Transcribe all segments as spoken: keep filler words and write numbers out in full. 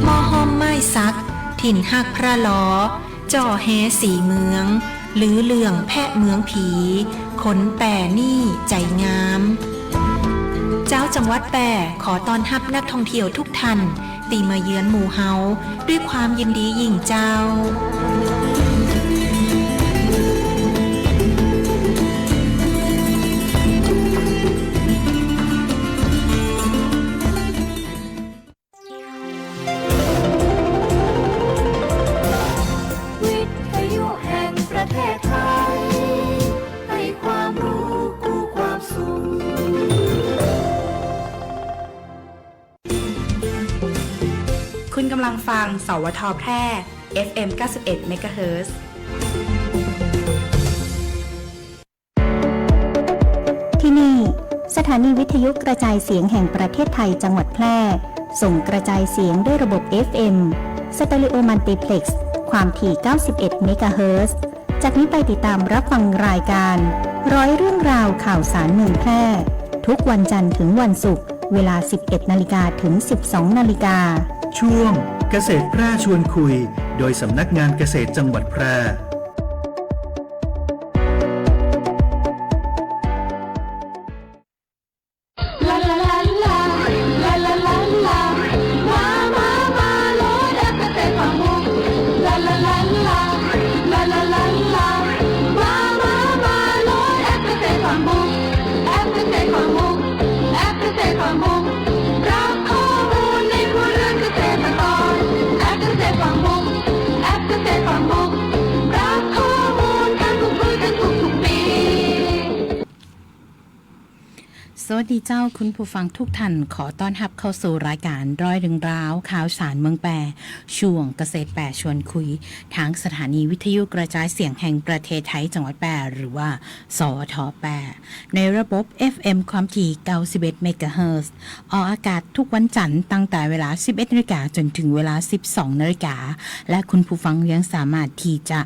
หม้อห้อมไม้สัก ถิ่นฮักพระลอ จ่อแฮสีเมือง ลือเรื่องแพะเมืองผี คนแป่นี่ใจ๋งาม เจ้าจังหวัดแป้ ขอต้อนฮับนักท่องเที่ยวทุกท่าน ตี้มาเยือนหมู่เฮา ด้วยความยินดียิ่งเจ้า วิทยุแห่งประเทศไทย ให้ความรู้กู้ความสุข คุณกำลังฟัง สวท แพร่ เอฟเอ็ม เก้าสิบเอ็ด เมกะเฮิรตซ์ ที่นี่ สถานีวิทยุกระจายเสียงแห่งประเทศไทยจังหวัดแพร่ ส่งกระจายเสียงด้วยระบบ เอฟเอ็ม สเตอริโอมัลติเพล็กซ์ ความถี่ เก้าสิบเอ็ด เมกะเฮิรตซ์ จากนี้ไปติดตามรับฟังรายการ ร้อยเรื่องราวข่าวสารเมืองแพร่ ทุกวันจันทร์ถึงวันศุกร์ เวลา สิบเอ็ด นาฬิกา ถึง สิบสอง นาฬิกา ช่วงเกษตรแพร่ชวนคุย โดยสำนักงานเกษตรจังหวัดแพร่ สวัสดีเจ้า คุณผู้ฟังทุกท่าน ขอต้อนฮับเข้าสู่รายการร้อยเรื่องราวข่าวสารเมืองแพร่ ช่วงเกษตรแพร่ชวนคุย ทางสถานีวิทยุกระจายเสียงแห่งประเทศไทยจังหวัดแพร่ หรือว่า สวท แพร่ ในระบบ เอฟเอ็ม ความถี่ เก้าสิบเอ็ด เมกะเฮิรตซ์ ออกอากาศทุกวันจันทร์ตั้งแต่เวลา สิบเอ็ด นาฬิกา จนถึงเวลา สิบสอง นาฬิกา และคุณผู้ฟังยังสามารถที่จะ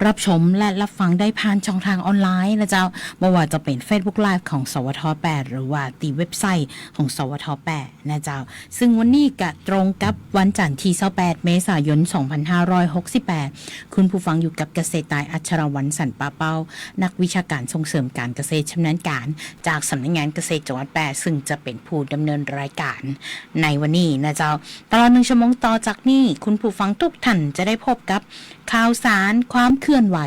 รับชมและรับฟังได้ผ่านช่องทางออนไลน์นะเจ้า บ่ว่าจะเป๋น Facebook Live ของ สวท แพร่ หรือว่าตี้เว็บไซต์ของ สวท แพร่ นะเจ้า ซึ่งวันนี้ก็ตรงกับวันจันทร์ตี้ ยี่สิบแปด เมษายน สองพันห้าร้อยหกสิบแปด คุณผู้ฟังอยู่กับเกษตรไตอัชรวรรณ สันป่าเป้า นักวิชาการส่งเสริมการเกษตรชำนาญการ จากสำนักงานเกษตรจังหวัดแพร่ ซึ่งจะเป๋นผู้ดำเนินรายการในวันนี้นะเจ้า ตลอดหนึ่งชั่วโมงต่อจากนี้ คุณผู้ฟังทุกท่านจะได้พบกับ ข่าวสาร ความเคลื่อนไหว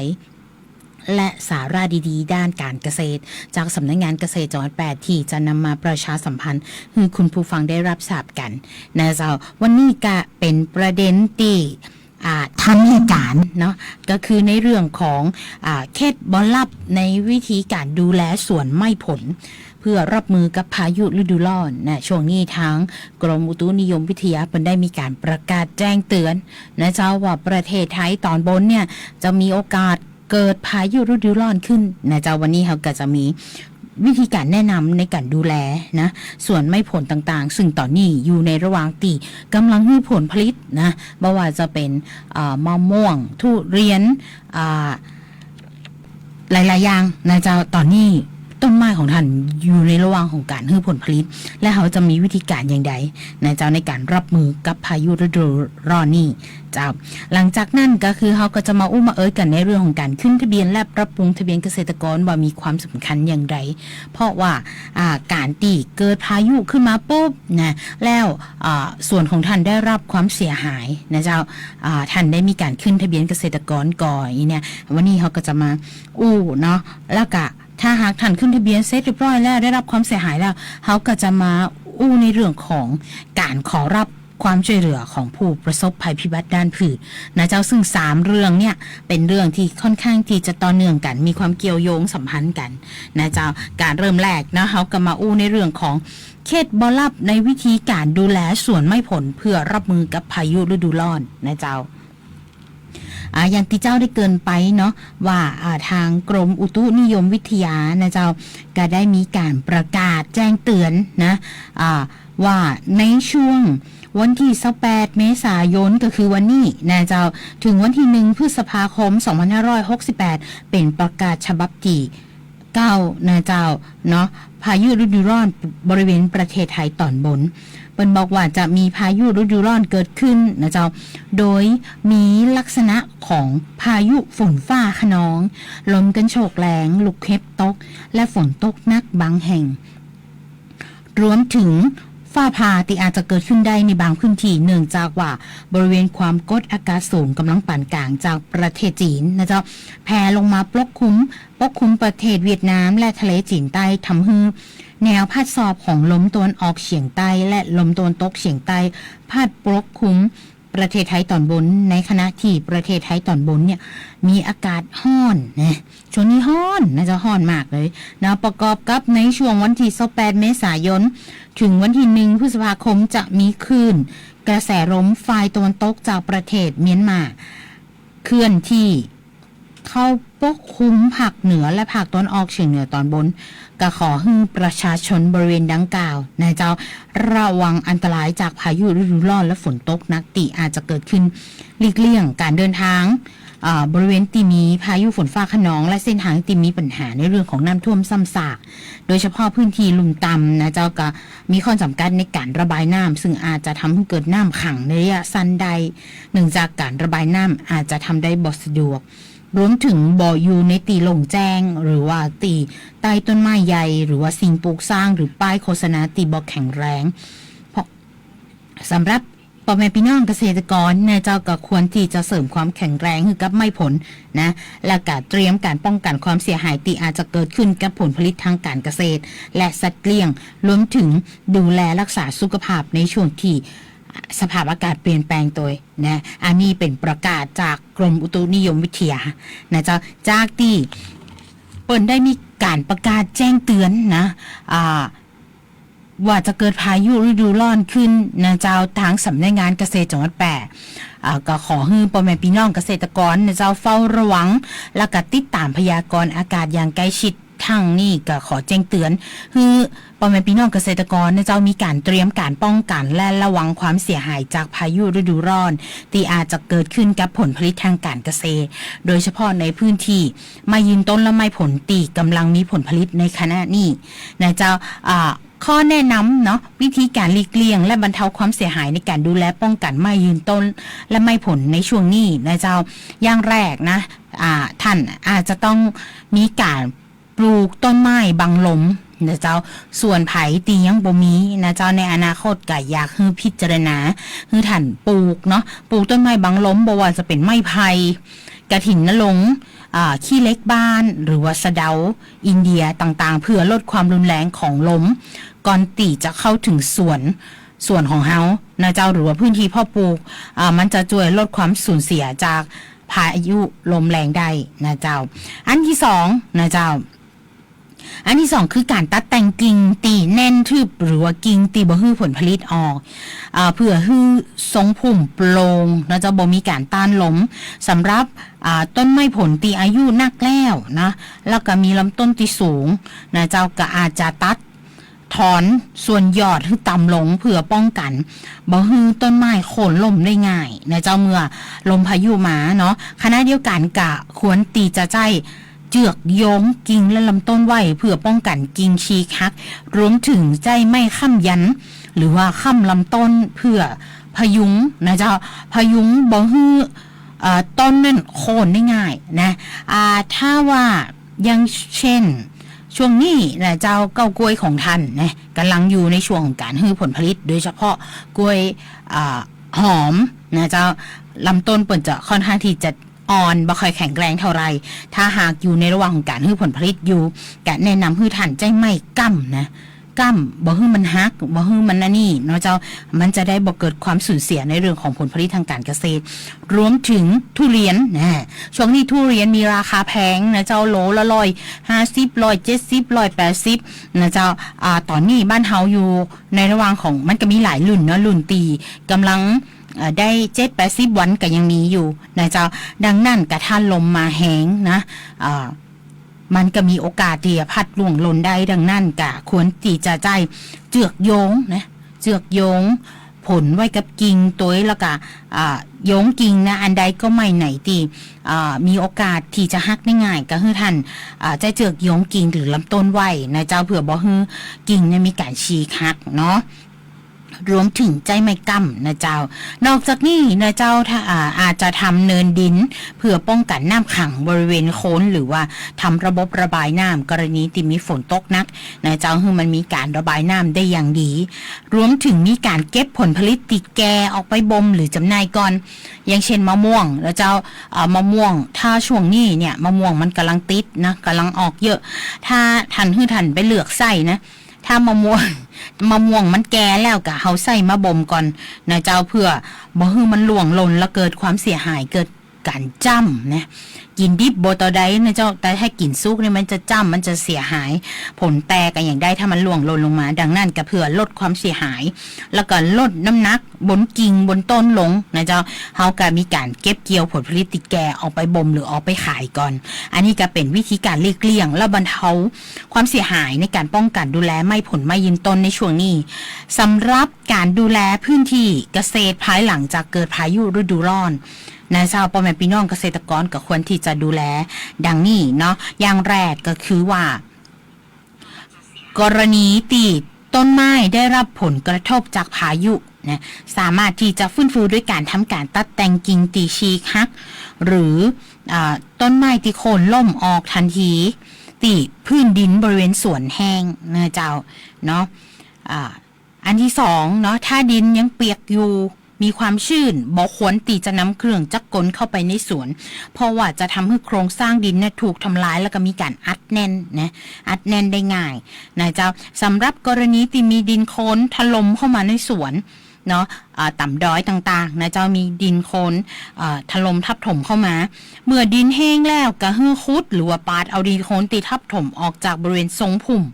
และสาระดีๆ ด้านการเกษตร จากสำนักงานเกษตรจังหวัดแพร่ ตี้จะนำมาประชาสัมพันธ์หื้อคุณผู้ฟังได้รับทราบกั๋นนะเจ้า วันนี้ก็เป๋นประเด็นตี้ อ่า ทันเหตุก๋ารณ์เนาะ ก็คือในเรื่องของ อ่า เคล็ดบ่ลับในวิธีก๋านดูแลสวนไม้ผล เพื่อรับมือกับพายุฤดูร้อนนะ ช่วงนี้ทางกรมอุตุนิยมวิทยาเปิ้นได้มีก๋านประกาศแจ้งเตือนนะเจ้า ว่าประเทศไทยตอนบนเนี่ยจะมีโอกาสเกิดพายุฤดูร้อนขึ้นนะเจ้า วันนี้เฮาก็จะมีวิธีก๋านแนะนำในก๋านดูแลนะ สวนไม้ผลต่างๆ ซึ่งต๋อนนี้อยู่ในระหว่างตี้ก่ำลังหื้อผลผลิตนะ บ่ว่าจะเป๋น อ่า มะม่วง ทุเรียน อ่า หลายๆ อย่างนะเจ้า ต๋อนนี้ต้นไม้ของท่านอยู่ในระหว่างของก๋านหื้อผลผลิต และเฮาจะมีวิธีก๋านอย่างใดนะเจ้า ในก๋านรับมือกับพายุฤดูร้อนนี้เจ้า หลังจากนั้นก็คือเฮาก็จะมาอู้มาเอิยกั๋นในเรื่องของก๋านขึ้นทะเบียนและปรับปรุงทะเบียนเกษตรกรว่ามีความสำคัญอย่างใด เพราะว่า อ่า ก๋านตี้เกิดพายุขึ้นมาปุ๊บนะ แล้ว อ่า สวนของท่านได้รับความเสียหายนะเจ้า อ่า ท่านได้มีก๋านขึ้นทะเบียนเกษตรกรก่อ อี้เนี่ย วันนี้เฮาก็จะมาอู้เนาะ แล้วก็ถ้าหากท่านขึ้นทะเบียนเสร็จเรียบร้อยแล้ว ได้รับความเสียหายแล้ว เฮาก็จะมาอู้ในเรื่องของก๋านขอรับความจ้วยเหลือของผู้ประสบภัยพิบัติด้านพืชนะเจ้า ซึ่งสามเรื่องเนี่ยเป๋นเรื่องตี้ค่อนข้างตี้จะต่อเนื่องกั๋น มีความเกี่ยวโยงสัมพันธ์กั๋นนะเจ้า ก๋านเริ่มแรกเนาะ เฮาก็มาอู้ในเรื่องของ เคล็ดบ่ลับในวิธีก๋านดูแลสวนไม้ผลเพื่อรับมือกับพายุฤดูร้อนนะเจ้า อ่า อย่างตี้เจ้าได้เกริ่นไปเนาะ ว่า อ่า ตางกรมอุตุนิยมวิทยานะเจ้า ก็ได้มีก๋านประกาศแจ้งเตื๋อนนะ อ่า ว่าในช่วงวันตี้ซาวแปดเมษายน ก็คือวันนี้นะเจ้า เถิงวันตี้หนึ่งพฤษภาคมสองพันห้าร้อยหกสิบแปด เป๋นประกาศฉบับตี้เก้านะเจ้าเนาะ พายุฤดูร้อนบริเวณประเทศไทยต๋อนบน เปิ้นบอกว่าจะมีพายุฤดูร้อนเกิดขึ้นนะเจ้า โดยมีลักษณะของพายุฝนฟ้าคะนอง ลมกันโชกแรง ลูกเห็บตก และฝนตกหนักบางแห่ง รวมถึงฟ้าผ่าตี้อาจจะเกิดขึ้นได้ในบางพื้นที่ เนื่องจากว่าบริเวณความกดอากาศสูงก๋ำลังปานกลางจากประเทศจีนนะเจ้า แผ่ลงมาปกคลุม ปกคลุมประเทศเวียดนามและทะเลจีนใต้ ทำหื้อแนวพัดซอบของลมตะวันออกเฉียงใต้และลมตะวันตกเฉียงใต้ พัดปกคลุมประเทศไทยต๋อนบน ในขณะตี้ประเทศไทยต๋อนบนเนี่ยมีอากาศฮ้อนนะ ช่วงนี้ฮ้อนนะเจ้า ฮ้อนมากเลยนะ ประกอบกับในช่วงวันตี้ซาวแปดเมษายน เถิงวันตี้หนึ่งพฤษภาคม จะมีคลื่นกระแสลมฝ่ายตะวันตกจากประเทศเมียนมา เคลื่อนที่เข้าปกคลุมภาคเหนือและภาคตะวันออกเฉียงเหนือต๋อนบน ก็ขอหื้อประชาชนบริเวณดังกล่าวนะเจ้า ระวังอันตรายจากพายุฤดูร้อนและฝนตกหนักตี้อาจจะเกิดขึ้น หลีกเลี่ยงก๋านเดินทาง อ่า บริเวณตี้มีพายุฝนฟ้าคะนอง และเส้นทางตี้มีปัญหาในเรื่องของน้ำท่วมซ้ำซาก โดยเฉพาะพื้นที่ลุ่มต่ำนะเจ้า ก็มีข้อจ๋ำกัดในก๋านระบายน้ำ ซึ่งอาจจะทำหื้อเกิดน้ำขังในระยะสั้นได้ เนื่องจากก๋านระบายน้ำอาจจะทำได้บ่สะดวก รวมถึงบ่อยู่ในตี้โล่งแจ้ง หรือว่าตี้ใต้ต้นไม้ใหญ่ หรือว่าสิ่งปลูกสร้าง หรือป้ายโฆษณาตี้บ่แข็งแรง เพราะ สำหรับป้อแม่ปี้น้องเกษตรกรนะเจ้า ก็ควรตี้จะเสริมความแข็งแรงหื้อกับไม้ผลนะ และก็เตรียมก๋านป้องกั๋นความเสียหายตี้อาจจะเกิดขึ้นกับผลผลิตทางก๋านเกษตร และสัตว์เลี้ยง รวมถึงดูแลรักษาสุขภาพในช่วงตี้สภาพอากาศเปลี่ยนแปลงตวยนะ อันนี้เป๋นประกาศจากกรมอุตุนิยมวิทยานะเจ้า จากตี้เปิ้นได้มีก๋านประกาศแจ้งเตื๋อนนะ อ่า ว่าจะเกิดพายุฤดูร้อนขึ้นนะเจ้า ตางสำนักงานเกษตรจังหวัดแป้ อ่า ก็ขอหื้อป้อแม่ปี้น้องเกษตรกรนะเจ้า เฝ้าระวัง และก็ติดต๋ามพยากรณ์อากาศอย่างใกล้ชิด ทั้งนี้ก็ขอแจ้งเตื๋อนหื้อป้อแม่ปี้น้องเกษตรกรนะเจ้า มีก๋านเตรียมก๋านป้องกั๋น และระวังความเสียหายจากพายุฤดูร้อนตี้อาจจะเกิดขึ้นกับผลผลิตทางก๋านเกษตร โดยเฉพาะในพื้นตี้ไม้ยืนต้นและไม้ผลตี้ก๋ำลังมีผลผลิตในขณะนี้นะเจ้า อ่า ข้อแนะนำเนาะ วิธีก๋านหลีกเลี่ยงและบรรเทาความเสียหายในก๋านดูแลป้องกั๋นไม้ยืนต้นและไม้ผลในช่วงนี้นะเจ้า อย่างแรกนะ อ่า ต้านอาจจะต้องมีก๋านปลูกต้นไม้บังลมนะเจ้า ส่วนใผตี้ยังบ่มีนะเจ้า ในอนาคตก็อยากหื้อพิจารณา หื้อต้านปลูกเนาะ ปลูกต้นไม้บังลม บ่ว่าจะเป๋นไม้ไผ่ กระถินนรงค์ อ่า ขี้เหล็กบ้าน หรือว่าสะเดาอินเดียต่างๆ เพื่อลดความรุนแรงของลม ก่อนตี้จะเข้าเถิงสวน สวนของเฮานะเจ้า หรือว่าพื้นตี้เพาะปลูก อ่า มันจะจ้วยลดความสูญเสียจากพายุลมแรงได้นะเจ้า อันตี้สองนะเจ้า อันตี้สองคือก๋านตัดแต่งกิ่งตี้แน่นทึบ หรือว่ากิ่งตี้บ่หื้อผลผลิตออก อ่า เพื่อหื้อทรงพุ่มโปร่งนะเจ้า บ่มีก๋านต้านลม สำหรับ อ่า ต้นไม้ผลตี้อายุนักแล้วนะ แล้วก็มีลำต้นตี้สูงนะเจ้า ก็อาจจะตัดถอนส่วนยอดหื้อต่ำลง เพื่อป้องกั๋นบ่หื้อต้นไม้โค่นล้มได้ง่ายนะเจ้า เมื่อลมพายุมาเนาะ ขณะเดียวกั๋นก็ควรตี้จะใจ๊ เจือกโยงกิ่งและลำต้นไว้เพื่อป้องกั๋นกิ่งฉีกหัก รวมเถิงใจ๊ไม้ค้ำยัน หรือว่าค้ำลำต้นเพื่อพยุงนะเจ้า พยุงบ่หื้อ เอ่อ ต้นนั้นโค่นได้ง่ายนะ อ่า ถ้าว่าอย่างเช่น ช่วงนี้นะเจ้า เก๊ากล้วยของต้านนะ ก๋ำลังอยู่ในช่วงของก๋านหื้อผลผลิต โดยเฉพาะกล้วย อ่า หอมนะเจ้า ลำต้นเปิ้นจะค่อนข้างตี้จะ อ่อน บ่ค่อยแข็งแรงเท่าไหร่ ถ้าหากอยู่ในระหว่างของก๋านหื้อผลผลิตอยู่ ก็แนะนำหื้อต้านใจ๊ไม้ก้ำนะ ก้ำ บ่หื้อมันหัก บ่หื้อมันอันนี้เนาะเจ้า มันจะได้บ่เกิดความสูญเสียในเรื่องของผลผลิตทางก๋านเกษตร รวมเถิงทุเรียนนะ ช่วงนี้ทุเรียนมีราคาแพงนะเจ้า โลละร้อยห้าสิบ ร้อยเจ็ดสิบ ร้อยแปดสิบนะเจ้า อ่า ต๋อนนี้บ้านเฮาอยู่ในระหว่างของ มันก็มีหลายรุ่นเนาะ รุ่นตี้ก่ำลัง เอ่อ ได้เจ็ดแปดสิบวันก็ยังมีอยู่นะเจ้า ดังนั้นก็ถ้าลมมาแฮงนะ เอ่อ มันก็มีโอกาสตี้จะพัดล่วงหล่นได้ ดังนั้นก็ควรตี้จะใจ๊เจือกโยงนะ เจือกโยงผลไว้กับกิ่งตวย แล้วก็ อ่า โยงกิ่งนะ อันใดก็ไม้ไหนตี้ อ่า มีโอกาสตี้จะหักได้ง่าย ก็คือต้าน อ่า ใจ๊เจือกโยงกิ่งหรือลำต้นไว้นะเจ้า เปื้อบ่หื้อกิ่งเนี่ยมีก๋านฉีกหักเนาะ รวมเถิงใจ๊ไม้ก้ำนะเจ้า นอกจากนี้นะเจ้า ถ้า อ่า อาจจะทำเนินดิน เปื้อป้องกั๋นน้ำขังบริเวณโคน หรือว่าทำระบบระบายน้ำ กรณีตี้มีฝนตกหนักนะเจ้า หื้อมันมีก๋านระบายน้ำได้อย่างดี รวมเถิงมีก๋านเก็บผลผลิตตี้แก่ออกไปบ่มหรือจ๋ำหน่ายก่อน อย่างเช่นมะม่วงนะเจ้า เอ่อ มะม่วง ถ้าช่วงนี้เนี่ยมะม่วงมันก่ำลังติดนะ ก่ำลังออกเยอะ ถ้าต้านหื้อต้านไปเลือกใส้นะ ถ้ามะม่วง มะม่วงมันแก่แล้วก็เฮาใส้มาบ่มก่อนนะเจ้า เปื้อบ่หื้อมันล่วงหล่นแล้วเกิดความเสียหาย เกิดก๋านจ้ำนะ กิ๋นดิบบ่เต้าใดนะเจ้า แต่ถ้ากิ๋นสุกเนี่ยมันจะจ้ำ มันจะเสียหาย ผลแตกอะหยังได้ ถ้ามันล่วงหล่นลงมา ดังนั้นก็เปื้อลดความเสียหาย แล้วก็ลดน้ำหนักบนกิ่งบนต้นลงนะเจ้า เฮาก็มีก๋านเก็บเกี่ยวผลผลิตตี้แก่ออกไปบ่มหรือออกไปขายก่อน อันนี้ก็เป๋นวิธีก๋านหลีกเลี่ยง และบรรเทาความเสียหายในก๋านป้องกั๋นดูแลไม้ผลไม้ยืนต้นในช่วงนี้ สำหรับก๋านดูแลพื้นที่เกษตรภายหลังจากเกิดพายุฤดูร้อนนะเจ้า ป้อแม่ปี้น้องเกษตรกรก็ควรตี้จะดูแลดังนี้เนาะ อย่างแรกก็คือว่า กรณีตี้ต้นไม้ได้รับผลกระทบจากพายุนะ สามารถตี้จะฟื้นฟูด้วยก๋านทำก๋านตัดแต่งกิ่งตี้ฉีกหัก หรือ อ่า ต้นไม้ตี้โค่นล้มออกตันที ตี้พื้นดินบริเวณสวนแห้งนะเจ้า เนาะ อ่า อันตี้สองเนาะ ถ้าดินยังเปียกอยู่ มีความชื้น บ่ควรตี้จะนำเครื่องจักรกลเข้าไปในสวน เพราะว่าจะทำหื้อโครงสร้างดินเนี่ยถูกทำลาย แล้วก็มีก๋านอัดแน่นนะ อัดแน่นได้ง่ายนะเจ้า สำหรับกรณีตี้มีดินโคลนถล่มเข้ามาในสวนเนาะ อ่า ต่ำดอยต่างๆ นะเจ้า มีดินโคลน อ่า ถล่มทับถมเข้ามา เมื่อดินแห้งแล้วก็หื้อขุดหรือว่าปาดเอาดินโคลนตี้ทับถมออกจากบริเวณทรงพุ่ม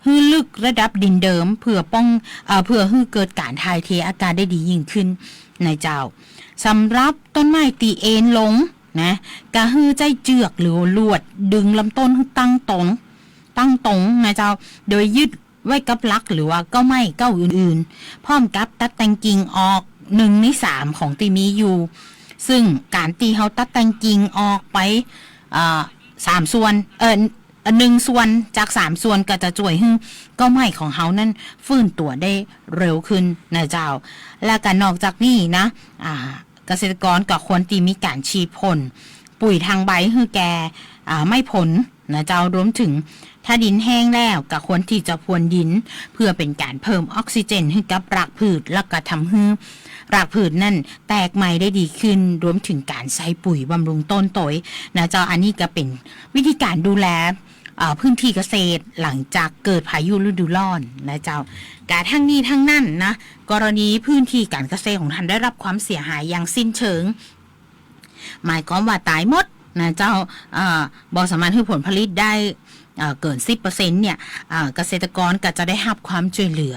หื้อลึกระดับดินเดิม เปื้อป้อง เอ่อ เปื้อหื้อเกิดก๋านถ่ายเทอากาศได้ดียิ่งขึ้นนะเจ้า สำหรับต้นไม้ตี้เอนลงนะ ก็หื้อใจ๊เจือกหรือลวดดึงลำต้นหื้อตั้งตรง ตั้งตรงนะเจ้า โดยยึดไว้กับหลักหรือว่าก้อไม้ก้ออื่นๆ พร้อมกับตัดแต่งกิ่งออกหนึ่งในสามของตี้มีอยู่ ซึ่งก๋านตี้เฮาตัดแต่งกิ่งออกไป เอ่อ สามส่วน เอ่อ หนึ่งส่วนจากสามส่วนก็จะจ้วยหื้อก้อไม้ของเฮานั้นฟื้นตั๋วได้เร็วขึ้นนะเจ้า และก็นอกจากนี้นะ อ่า เกษตรกรก็ควรตี้มีก๋านฉีดพ่นปุ๋ยทางใบหื้อแก่ อ่า ไม้ผลนะเจ้า รวมเถิงถ้าดินแห้งแล้วก็ควรตี้จะพรวนดิน เปื้อเป๋นก๋านเพิ่มออกซิเจนหื้อกับรากพืช แล้วก็ทำหื้อรากพืชนั้นแตกใหม่ได้ดีขึ้น รวมเถิงก๋านใส่ปุ๋ยบำรุงต้นตวยนะเจ้า อันนี้ก็เป๋นวิธีก๋านดูแล เอ่อ พื้นที่เกษตรหลังจากเกิดพายุฤดูร้อนนะเจ้า กาทั้งนี้ทั้งนั้นนะ กรณีพื้นที่ก๋านเกษตรของต้านได้รับความเสียหายอย่างสิ้นเชิง หมายความว่าต๋ายหมดนะเจ้า เอ่อ บ่สามารถหื้อผลผลิตได้ เอ่อ เกินสิบเปอร์เซ็นต์เนี่ย เอ่อ เกษตรกรก็จะได้รับความจ้วยเหลือ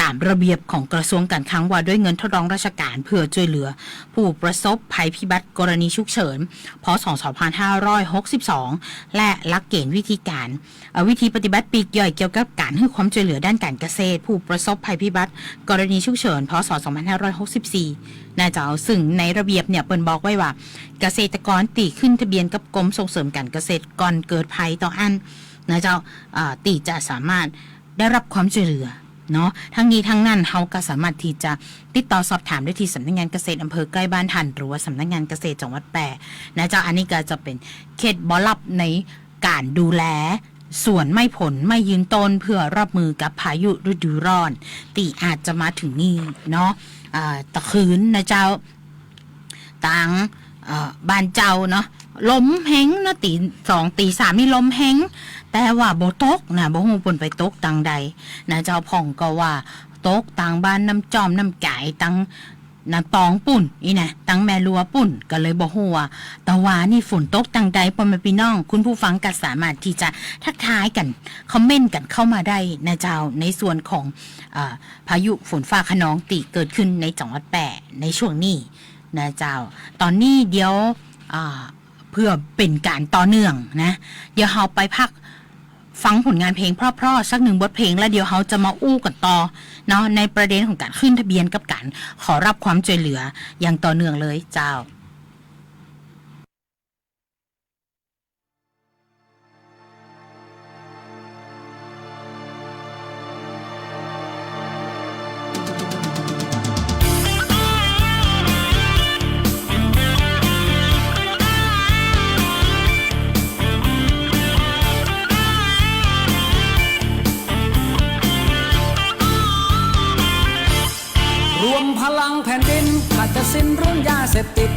ต๋ามระเบียบของกระทรวงการคลังว่าด้วยเงินทดลองราชการเพื่อจ้วยเหลือผู้ประสบภัยพิบัติกรณีฉุกเฉิน พ.ศ. สองพันห้าร้อยหกสิบสอง และหลักเกณฑ์วิธีการ เอ่อ วิธีปฏิบัติปลีกย่อยเกี่ยวกับก๋านหื้อความจ้วยเหลือด้านก๋านเกษตร ผู้ประสบภัยพิบัติกรณีฉุกเฉิน พ.ศ. สองพันห้าร้อยหกสิบสี่ นะเจ้า ซึ่งในระเบียบเนี่ยเปิ้นบอกไว้ว่า เกษตรกรตี้ขึ้นทะเบียนกับกรมส่งเสริมก๋านเกษตรก่อนเกิดภัยต้องอั้นนะเจ้า เอ่อ ตี้จะสามารถได้รับความจ้วยเหลือเนาะ ทั้งนี้ทั้งนั้นเฮาก็สามารถตี้จะติดต่อสอบถามได้ตี้สำนักงานเกษตรอำเภอใกล้บ้านต้าน หรือว่าสำนักงานเกษตรจังหวัดแป้นะเจ้า อันนี้ก็จะเป๋นเขตบ่ลับใน ก๋านดูแลสวนไม้ผลไม้ยืนต้นเพื่อรับมือกับพายุฤดูร้อนตี้อาจจะมาเถิงนี้เนาะ อ่า ตะคืนนะเจ้า ตาง เอ่อ บ้านเจ้าเนาะ ลมแฮงนะ ตี๋สองตี๋สามนี่ลมแฮง แต่ว่าบ่ตกนะ บ่ฮู้เปิ้นไปตกตางใดนะเจ้า พ่องก็ว่าตกตางบ้านน้ำจ้อมน้ำก๋าย ตาง น้ำตองปู้นอี้นะ ตังแม่ลัวปู้น ก็เลยบ่ฮู้ว่าตะวานี่ฝนตกตังใด ป้อแม่ปี้น้อง คุณผู้ฟังก็สามารถตี้จะทักทายกั๋น คอมเมนต์กั๋นเข้ามาได้นะเจ้า ในส่วนของ เอ่อ พายุฝนฟ้าคะนองตี้เกิดขึ้นในจังหวัดแป้ในช่วงนี้นะเจ้า ต๋อนนี้เดี๋ยว อ่า เพื่อเป๋นก๋านต่อเนื่องนะ เดี๋ยวเฮาไปพักฟังผลงานเพลงเพราะๆ สักหนึ่งบทเพลง แล้วเดี๋ยวเฮาจะมาอู้กั๋นต่อเนาะ ในประเด็นของก๋านขึ้นทะเบียนกับก๋านขอรับความจ้วยเหลืออย่างต่อเนื่องเลยเจ้า รวมพลังแผ่นดิน ข้าจะสิ้นเรื่องยาเสพติด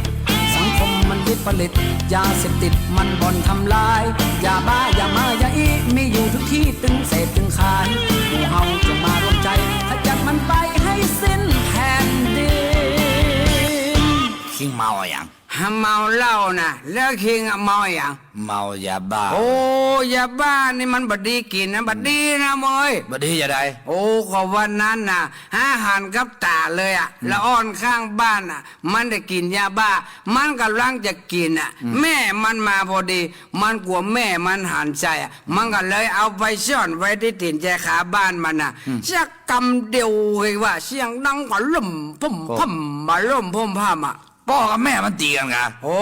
สังคมมันวิปริต ยาเสพติดมันบ่อนทำลาย ยาบ้า ยาม้า ยาอี้ มีอยู่ทุกที่ ตึงเสพตึงขาย หมู่เฮาจงมาร่วมใจ ขจัดมันไปให้สิ้นแผ่นดิน คิงเมาอะหยัง ฮะ เมาเหล้านะ แล้วคิงอะเมาอะหยัง เมายาบ้า โอ้ ยาบ้านี่มันบ่ดีกิ๋นนะ บ่ดีนะเมย บ่ดีจะใด โอ้ ก็วันนั้นน่ะ ฮะ หันกับต๋าเลยอะ อืม ละอ่อนข้างบ้านน่ะ มันได้กิ๋นยาบ้า มันก่ำลังจะกิ๋นน่ะ อืม แม่มันมาพอดี มันกั๋วแม่มันหันใจ๋อะ มันก็เลยเอาไปซ่อนไว้ตี้ตี๋นแจคาบ้านมันน่ะ อืม สักกำเดียวเฮ้ยว่า เสียงดังก็ล่มพุ่มพ่ำ มาล่มพุ่มพ่ำอะ ป้อกับแม่มันตี๋กั๋นกา โอ้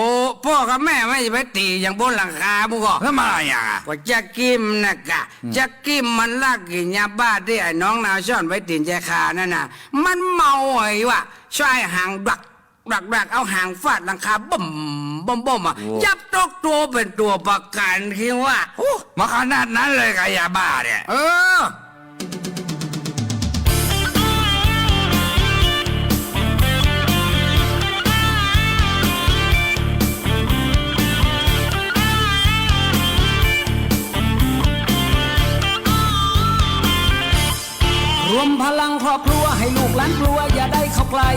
ป้อกับแม่มันจะไปตี๋อย่างบนหลังคาบุ้งก่อ แล้วมาอะหยังอะ ก็จักกิมน่ะกา อืม จักกิมมันลักกิ๋นยาบ้าตี้ไอ้น้องนาวซ่อนไว้ตี๋นแจคานั่นน่ะ มันเมาไอ้วะ ใช้หางดัก ดัก ดัก เอาหางฟาดหลังคา บึ้ม บึ้ม บึ้มอะ โอ้ ยับตกตั๋วเป๋นตั๋วประกั๋น คิงว่า โอ้ มาขนาดนั้นเลยกายาบ้าเนี่ย เออ รวมพลังครอบครัว ให้ลูกหลานกลัว อย่าได้เข้าใกล้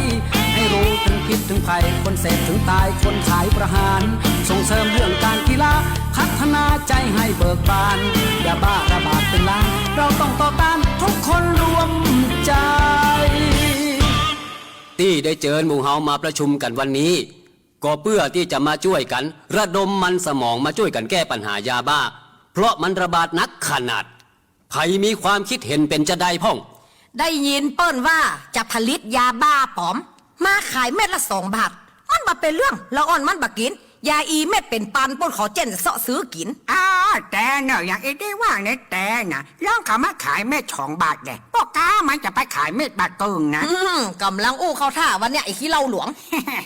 ให้รู้ถึงพิษถึงภัย คนเสพถึงตาย คนขายประหาร ส่งเสริมเรื่องการกีฬา พัฒนาใจให้เบิกบาน ยาบ้าระบาดเป็นล้าน เราต้องต่อต้านทุกคนร่วมใจ ตี้ได้เจิญหมู่เฮามาประชุมกั๋นวันนี้ ก็เปื้อตี้จะมาจ้วยกั๋น ระดมมันสมองมาจ้วยกั๋นแก้ปัญหายาบ้า เพราะมันระบาดหนักขนาด ใผมีความคิดเห็นเป๋นจาใดพ่อง ได้ยินเปิ้นว่าจะผลิตยาบ้าป๋อม มาขายเม็ดละสองบาท มันบ่เป๋นเรื่อง ละอ่อนมันบ่กิ๋น ยาอีเม็ดเป๋นปัน ป้นขอเจ๊นจะเซาะซื้อกิ๋น อ้อ แตเน่อ อย่างอี้ตี้ว่าในแตน่ะ ลองเข้ามาขายเม็ดสองบาทแดะ ป้อก๊ามันจะไปขายเม็ดบาทเกิ่งนะ อืม ก่ำลังอู้เข้าท่าวันเนี้ย ไอ้ขี้เหล้าหลวง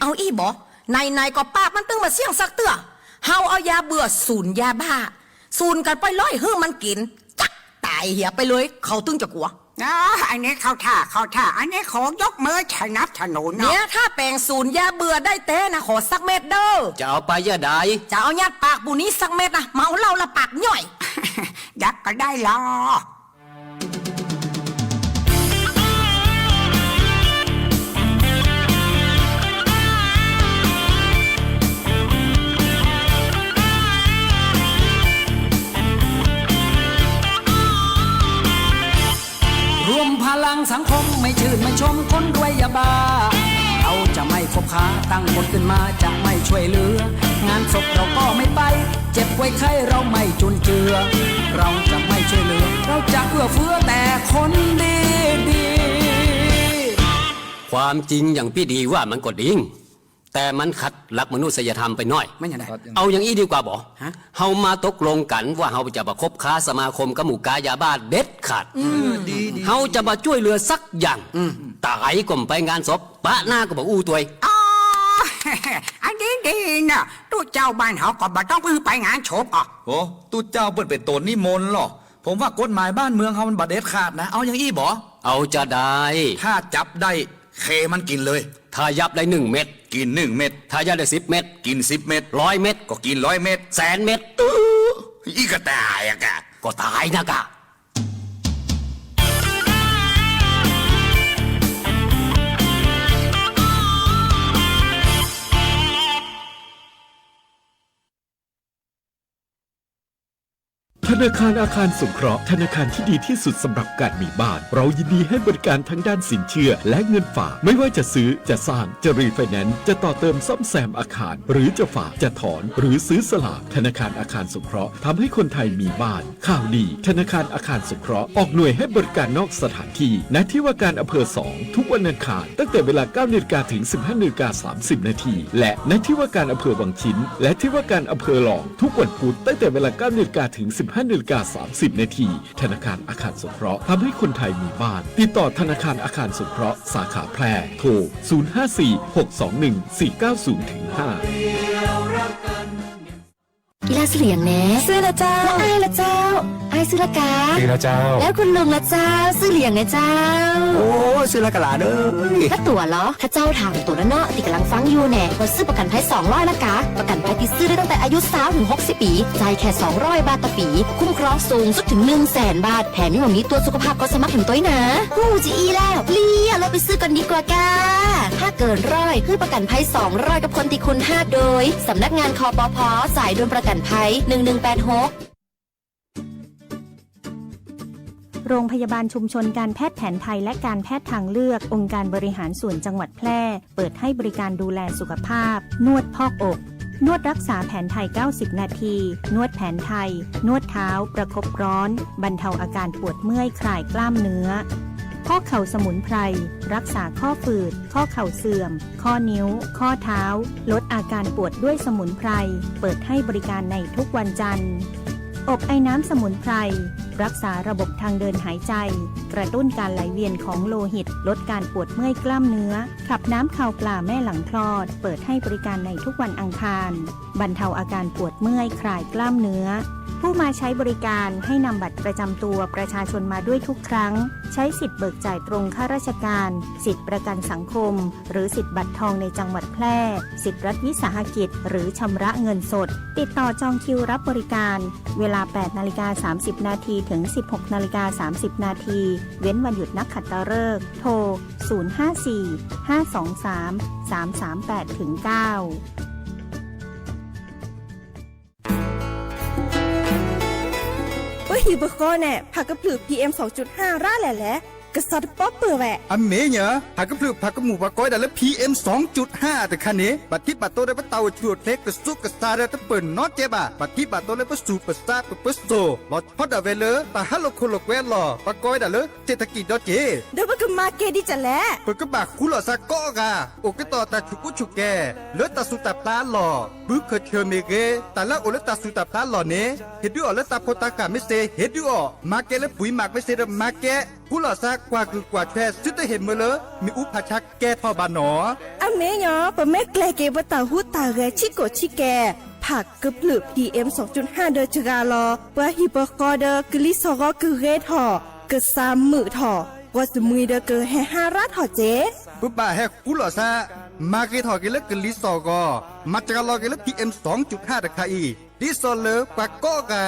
เอาอี้บ่ ไหนๆ ก็ปากมันตึงบ่าเสี้ยงสักเตื้อ เฮาเอายาเบื่อสูนยาบ้า สูนกั๋นไปเลย หื้อมันกิ๋น จั๊กต๋ายเหียไปเลย เขาตึงจะกั๋ว อ้อ อันนี้เข้าท่า เข้าท่า อันนี้ขอยกมือสนับสนุนเนาะ เนี่ย ถ้าแป๋งสูนยาเบื่อได้แต๊นะ ขอสักเม็ดเด้อ จะเอาไปยะใด จะเอายัดปากปูนี้สักเม็ดนะ เมาเหล้าละปากย่อย ยัดก็ได้ลอ รวมพลังสังคม ไม่ชื่นไม่ชมคนรวยยาบ้า เราจะไม่คบค้า ตั้งกฎขึ้นมาจะไม่ช่วยเหลือ งานศพเราก็ไม่ไป เจ็บป่วยไข้เราไม่จุนเจือ เราจะไม่ช่วยเหลือ เราจะเอื้อเฟื้อแต่คนดีๆ ความจริงอย่างปี้ดีว่ามันก็จริง แต่มันขัดหลักมนุษยธรรมไปหน้อย มันอย่างไร เอาอย่างอี้ดีกว่าบ่ ฮะ เฮามาตกลงกั๋นว่าเฮาจะบ่คบค้าสมาคมกับหมู่ก๊ายาบ้าเด็ดขาด อืม ดีๆ เฮาจะบ่จ้วยเหลือสักอย่าง อืม ต๋ายก็บ่ไปงานศพ ปะหน้าก็บ่อู้ตวย อ๋อ อันนี้ดีนะ ตุ๊เจ้าบ้านเฮาก็บ่ต้องไปงานศพอ่ะ โอ้ ตุ๊เจ้าเปิ้นเป๋นโตนนิมนต์ลอ ผมว่ากฎหมายบ้านเมืองเฮามันบ่เด็ดขาดนะ เอาอย่างอี้บ่ เอาจาใด ถ้าจับได้ เคมันกิ๋นเลย ถ้ายับได้หนึ่งเม็ด กิ๋นหนึ่งเม็ด ถ้ายับได้สิบเม็ด กิ๋นสิบเม็ด ร้อยเม็ด ก็กิ๋นร้อยเม็ด แสนเม็ด อื้อ อี้ก็ต๋ายอะกะ ก็ต๋ายนะกะ ธนาคารอาคารสงเคราะห์ ธนาคารที่ดีที่สุดสำหรับการมีบ้าน เรายินดีให้บริการทั้งด้านสินเชื่อและเงินฝาก ไม่ว่าจะซื้อ จะสร้าง จะรีไฟแนนซ์ จะต่อเติมซ่อมแซมอาคาร หรือจะฝาก จะถอน หรือซื้อสลาก ธนาคารอาคารสงเคราะห์ทำให้คนไทยมีบ้าน ข่าวดี ธนาคารอาคารสงเคราะห์ออกหน่วยให้บริการนอกสถานที่ ณ ที่ว่าการอำเภอสอง ทุกวันอังคาร ตั้งแต่เวลา เก้านาฬิกา ถึง สิบห้านาฬิกา สามสิบนาที และ ณ ที่ว่าการอำเภอวังชิ้น และที่ว่าการอำเภอลอง ทุกวันพุธ ตั้งแต่เวลา เก้านาฬิกา ถึง สิบห้านาฬิกา สามสิบนาที ธนาคารอาคารสงเคราะห์ทำให้คนไทยมีบ้าน ติดต่อธนาคารอาคารสงเคราะห์สาขาแพร่ โทร ศูนย์ห้าสี่ หกสองหนึ่ง สี่เก้าศูนย์ ถึง ห้า อีหล่าซื้อหรือยังแน่ ซื้อแล้วเจ้า แล้วอ้ายล่ะเจ้า อ้ายซื้อแล้วกา ซื้อแล้วเจ้า แล้วคุณลุงล่ะเจ้า ซื้อหรือยังแน่เจ้า โอ้ ซื้อแล้วกาหลานเอ้ย กาตั๋วเหรอ ข้าเจ้าถามตั๋วเนาะ ตี้ก่ำลังฟังอยู่แน่ ว่าซื้อประกั๋นภัยสองร้อยแล้วกา ประกั๋นภัยตี้ซื้อได้ตั้งแต่อายุซาวถึงหกสิบปี๋ จ่ายแค่สองร้อยบาทต่อปี๋ คุ้มครองสูงสุดถึงหนึ่งแสนบาท แถมยังบ่มีตั๋วสุขภาพก่อสมัครแถมตวยนะ ฮู้จะอี้แล้ว เลี้ยว เฮาไปซื้อก่อนดีกว่ากา ถ้าเกินร้อย หื้อประกั๋นภัยสองร้อยกับคนตี้คุณฮัก โดย สำนักงาน คปภ. สายด่วนประกั๋นภัย หนึ่งหนึ่งแปดหก โรงพยาบาลชุมชนการแพทย์แผนไทยและการแพทย์ทางเลือก องค์การบริหารส่วนจังหวัดแพร่ เปิดให้บริการดูแลสุขภาพ นวดพอกอก นวดรักษาแผนไทย เก้าสิบนาที นวดแผนไทย นวดเท้า ประคบร้อน บรรเทาอาการปวดเมื่อย คลายกล้ามเนื้อ พอกเข่าสมุนไพร รักษาข้อฝืด ข้อเข่าเสื่อม ข้อนิ้ว ข้อเท้า ลดอาการปวดด้วยสมุนไพร เปิดให้บริการในทุกวันจันทร์ อบไอน้ำสมุนไพร รักษาระบบทางเดินหายใจ กระตุ้นการไหลเวียนของโลหิต ลดการปวดเมื่อยกล้ามเนื้อ ขับน้ำคาวปลาแม่หลังคลอด เปิดให้บริการในทุกวันอังคาร บรรเทาอาการปวดเมื่อย คลายกล้ามเนื้อ ผู้มาใช้บริการให้นำบัตรประจำตัวประชาชนมาด้วยทุกครั้ง ใช้สิทธิ์เบิกจ่ายตรงข้าราชการ สิทธิ์ประกันสังคม หรือสิทธิ์บัตรทองในจังหวัดแพร่ สิทธิ์รัฐวิสาหกิจ หรือชำระเงินสด ติดต่อจองคิวรับบริการ เวลา แปดนาฬิกา สามสิบนาที ถึง สิบหกนาฬิกา สามสิบนาที เว้นวันหยุดนักขัตฤกษ์ โทร ศูนย์ห้าสี่ ห้าสองสาม สามสามแปด ถึง เก้า เปื้อหื้อเปื้อคอแน่ ผากกะพลึก พีเอ็ม สองจุดห้า ร้าแหล่แหละ กระสัดป๊อปเปื้อแหวะ อะเม๋เนอะ ผากกะพลึก ผากกะหมู่ ปะก๊อยดาเลิก พีเอ็ม สองจุดห้า แต่คันนี้ บาดทิศบาดโตได้เปื้อเต่า จั่วเทก กระซุกกระซาได้เปื้อเปิ้นนอนเจ็บบ่า บาดทิศบาดโตได้เปื้อสูบเปื้อซา เปื้อเปื้อโซ ลอดฮอดดาเวลเลย ตาฮัดโลโคโลแกวะหล่อ ปะก๊อยดาเลิก เศรษฐกิจดอเจ เดี๋ยวเปื้อก็มาเกดีจะแหละ เปื้อก็บ่าคูหล่อซะก๊อกกา โอเกต่อตาฉูกู้ฉูแก เลิกตาสูตาพลาหล่อ ปื๊บเคิดเชิญเมเก ตาละโอเลิกตาสูตาพลาหล่อเน เฮดื้อออกเลิกตาโพตากาเมเซ เฮดื้อออก มาเกเลิกปุ๋ยหมักเมเซเดิมมาเก คูหล่อซะกว่ากือกว่าแชร์ ซื้อเตื้อเห็นเมอเลย มีอู้ผาชักแก้ท่อบ่าหนอ อะเม๋เนาะ เปื้อแม่แกล่เกเปื้อตาฮู้ตาแก ชี้โกะชี้แก ผากกะพลึก พีเอ็ม สองจุดห้า เดอจะกาลอ เปื้อหื้อเปื้อคอเดอ กึ่งลีสอรอกึ่งเรท่อ กึ่งซามมือท่อ กว่าจะมือเดอกึ่งแห่ห้าร้าท่อเจ เปื้อบ่าแห่คูหล่อซะ มาเกท่อเกเลิกกึ่งลีสอรอ มาจะกาลอเกเลิก พีเอ็ม สองจุดห้า ตะคาอี ดีสอดเลย ปะก๊อกกา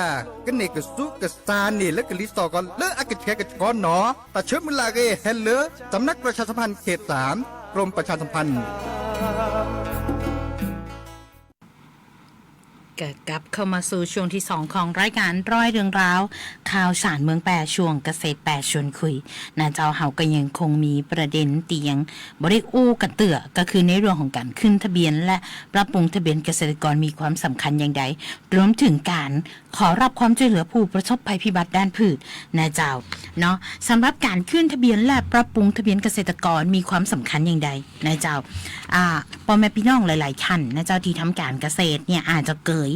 กะเหน่กระซุกกระซาเหน่เลิกกะลีสอก่อน เลิกอะกะแชกะช้อนหนอ ตาเชิญมือลาเกแฮนเลย สำนักประชาสัมพันธ์เขตสาม กรมประชาสัมพันธ์ ก็กลับเข้ามาสู่ช่วงที่สองของรายการร้อยเรื่องราว ข่าวสารเมืองแป้ ช่วงเกษตรแป้ชวนคุย นะเจ้า เฮาก็ยังคงมีประเด็นตี้ยังบ่ได้อู้กั๋นเตื้อ ก็คือในเรื่องของก๋านขึ้นทะเบียนและปรับปรุงทะเบียนเกษตรกรมีความสำคัญอย่างใด รวมถึงก๋านขอรับความจ้วยเหลือผู้ประสบภัยพิบัติด้านพืชนะเจ้า เนาะ สำหรับก๋านขึ้นทะเบียนและปรับปรุงทะเบียนเกษตรกรมีความสำคัญอย่างใดนะเจ้า อ่า ป้อแม่ปี้น้องหลายๆ ท่านนะเจ้า ตี้ทำก๋านเกษตรเนี่ยอาจจะเกย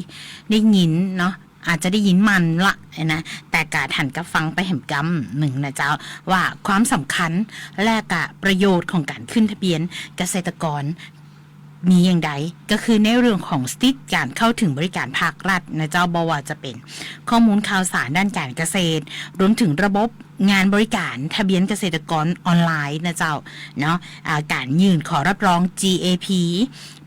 ได้ยินเนาะ อาจจะได้ยินมันละนะ แต่ก็หันกลับฟังไปแหมกำนึ่งนะเจ้า ว่าความสำคัญและก็ประโยชน์ของก๋านขึ้นทะเบียนเกษตรกรมีอย่างใด ก็คือในเรื่องของสิทธิ์ก๋านเข้าถึงบริการภาครัฐนะเจ้า บ่ว่าจะเป๋นข้อมูลข่าวสารด้านก๋านเกษตร รวมถึงระบบ งานบริการทะเบียนเกษตรกรออนไลน์นะเจ้า เนาะ อ่า ก๋านยื่นขอรับรอง จี เอ พี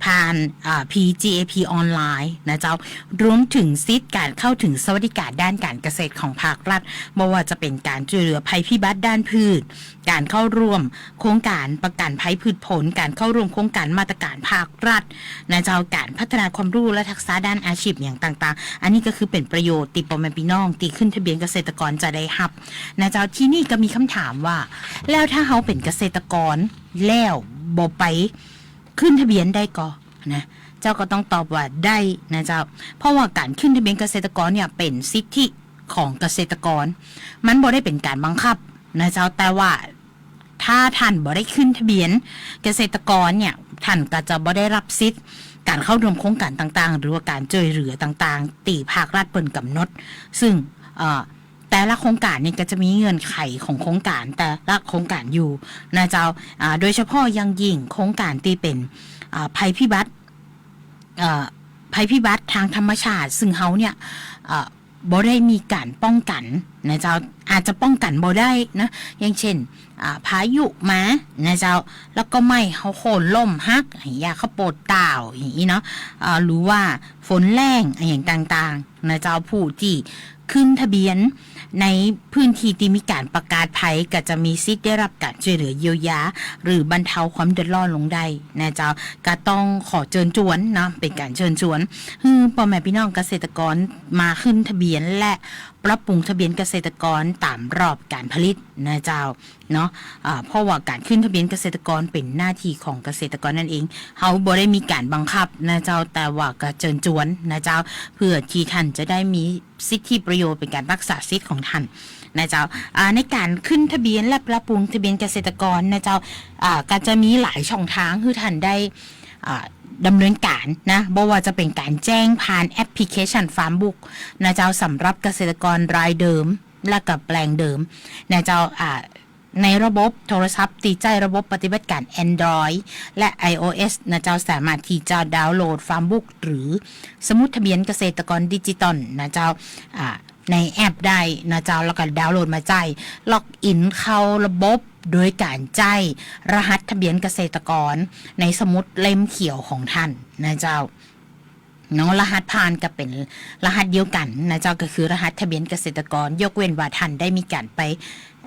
ผ่าน อ่า พี จี เอ พี ออนไลน์นะเจ้า รวมเถิงสิทธิ์ก๋านเข้าเถิงสวัสดิการด้านก๋านเกษตรของภาครัฐ บ่ว่าจะเป๋นก๋านจ้วยเหลือภัยพิบัติด้านพืช ก๋านเข้าร่วมโครงก๋านประกั๋นภัยพืชผล ก๋านเข้าร่วมโครงก๋านมาตรก๋านภาครัฐนะเจ้า ก๋านพัฒนาความฮู้และทักษะด้านอาชีพอย่างต่างๆ อันนี้ก็คือเป๋นประโยชน์ตี้ป้อแม่ปี้น้องตี้ขึ้นทะเบียนเกษตรกรจะได้ฮับนะเจ้า ทีนี้ก็มีกำถามว่า แล้วถ้าเฮาเป๋นเกษตรกรแล้วบ่ไปขึ้นทะเบียนได้ก่อ นะ เจ้าก็ต้องตอบว่าได้นะเจ้า เพราะว่าก๋านขึ้นทะเบียนเกษตรกรเนี่ยเป๋นสิทธิของเกษตรกร มันบ่ได้เป๋นก๋านบังคับนะเจ้า แต่ว่าถ้าท่านบ่ได้ขึ้นทะเบียนเกษตรกรเนี่ย ท่านก็จะบ่ได้ฮับสิทธิ์ก๋านเข้าร่วมโครงก๋านต่างๆ หรือว่าก๋านจ้วยเหลือต่างๆ ตี้ภาครัฐเปิ้นกำหนด ซึ่ง เอ่อ แต่ละโครงก๋านเนี่ยก็จะมีเงื่อนไขของโครงก๋านแต่ละโครงก๋านอยู่นะเจ้า อ่า โดยเฉพาะอย่างยิ่งโครงก๋านตี้เป๋น อ่า ภัยพิบัติ เอ่อ ภัยพิบัติทางธรรมชาติ ซึ่งเฮาเนี่ย เอ่อ บ่ได้มีก๋านป้องกั๋นนะเจ้า อาจจะป้องกั๋นบ่ได้นะ อย่างเช่น อ่า พายุมานะเจ้า แล้วก็ไม้เฮาโค่นล้มหัก หญ้าข้าวโพดต้าว อย่างนี้เนาะ อ่า หรือว่าฝนแล้ง อย่างต่างๆ นะเจ้า ผู้ตี้ขึ้นทะเบียนในพื้นที่ตี้มีก๋านประกาศภัย ก็จะมีสิทธิ์ได้ฮับก๋านจ้วยเหลือเยียวยา หรือบรรเทาความเดือดร้อนลงได้นะเจ้า ก็ต้องขอเจิญจวนเนาะ เป๋นก๋านเจิญจวน หื้อป้อแม่ปี้น้องเกษตรกรมาขึ้นทะเบียนและปรับปรุงทะเบียนเกษตรกรต๋ามรอบก๋านผลิตนะเจ้า เนาะ อ่า เพราะว่าก๋านขึ้นทะเบียนเกษตรกรเป๋นหน้าตี้ของเกษตรกรนั่นเอง เฮาบ่ได้มีก๋านบังคับนะเจ้า แต่ว่าก็เจิญจวนนะเจ้า เพื่อตี้ท่านจะได้มีสิทธิประโยชน์เป๋นก๋านฮักษาสิทธิ์ของท่านนะเจ้า อ่า ในก๋านขึ้นทะเบียนและปรับปรุงทะเบียนเกษตรกรนะเจ้า อ่า ก็จะมีหลายช่องทางหื้อท่านได้ อ่า ดำเนินก๋านนะ บ่ว่าจะเป๋นก๋านแจ้งผ่านแอปพลิเคชันฟาร์มบุ๊กนะเจ้า สำหรับเกษตรกรรายเดิม และก็แปลงเดิมนะเจ้า อ่า ในระบบโทรศัพท์ตี้ใจ๊ระบบปฏิบัติก๋าน Android และ ไอโอเอส นะเจ้า สามารถตี้จะดาวน์โหลดฟาร์มบุ๊ก หรือสมุดทะเบียนเกษตรกรดิจิตอลนะเจ้า อ่า ในแอปได้นะเจ้า แล้วก็ดาวน์โหลดมาใจ๊ ล็อกอินเข้าระบบโดยก๋านใจ๊รหัสทะเบียนเกษตรกรในสมุดเล่มเขียวของท่านนะเจ้า เนาะ รหัสผ่านก็เป๋นรหัสเดียวกั๋นนะเจ้า ก็คือรหัสทะเบียนเกษตรกร ยกเว้นว่าท่านได้มีก๋านไป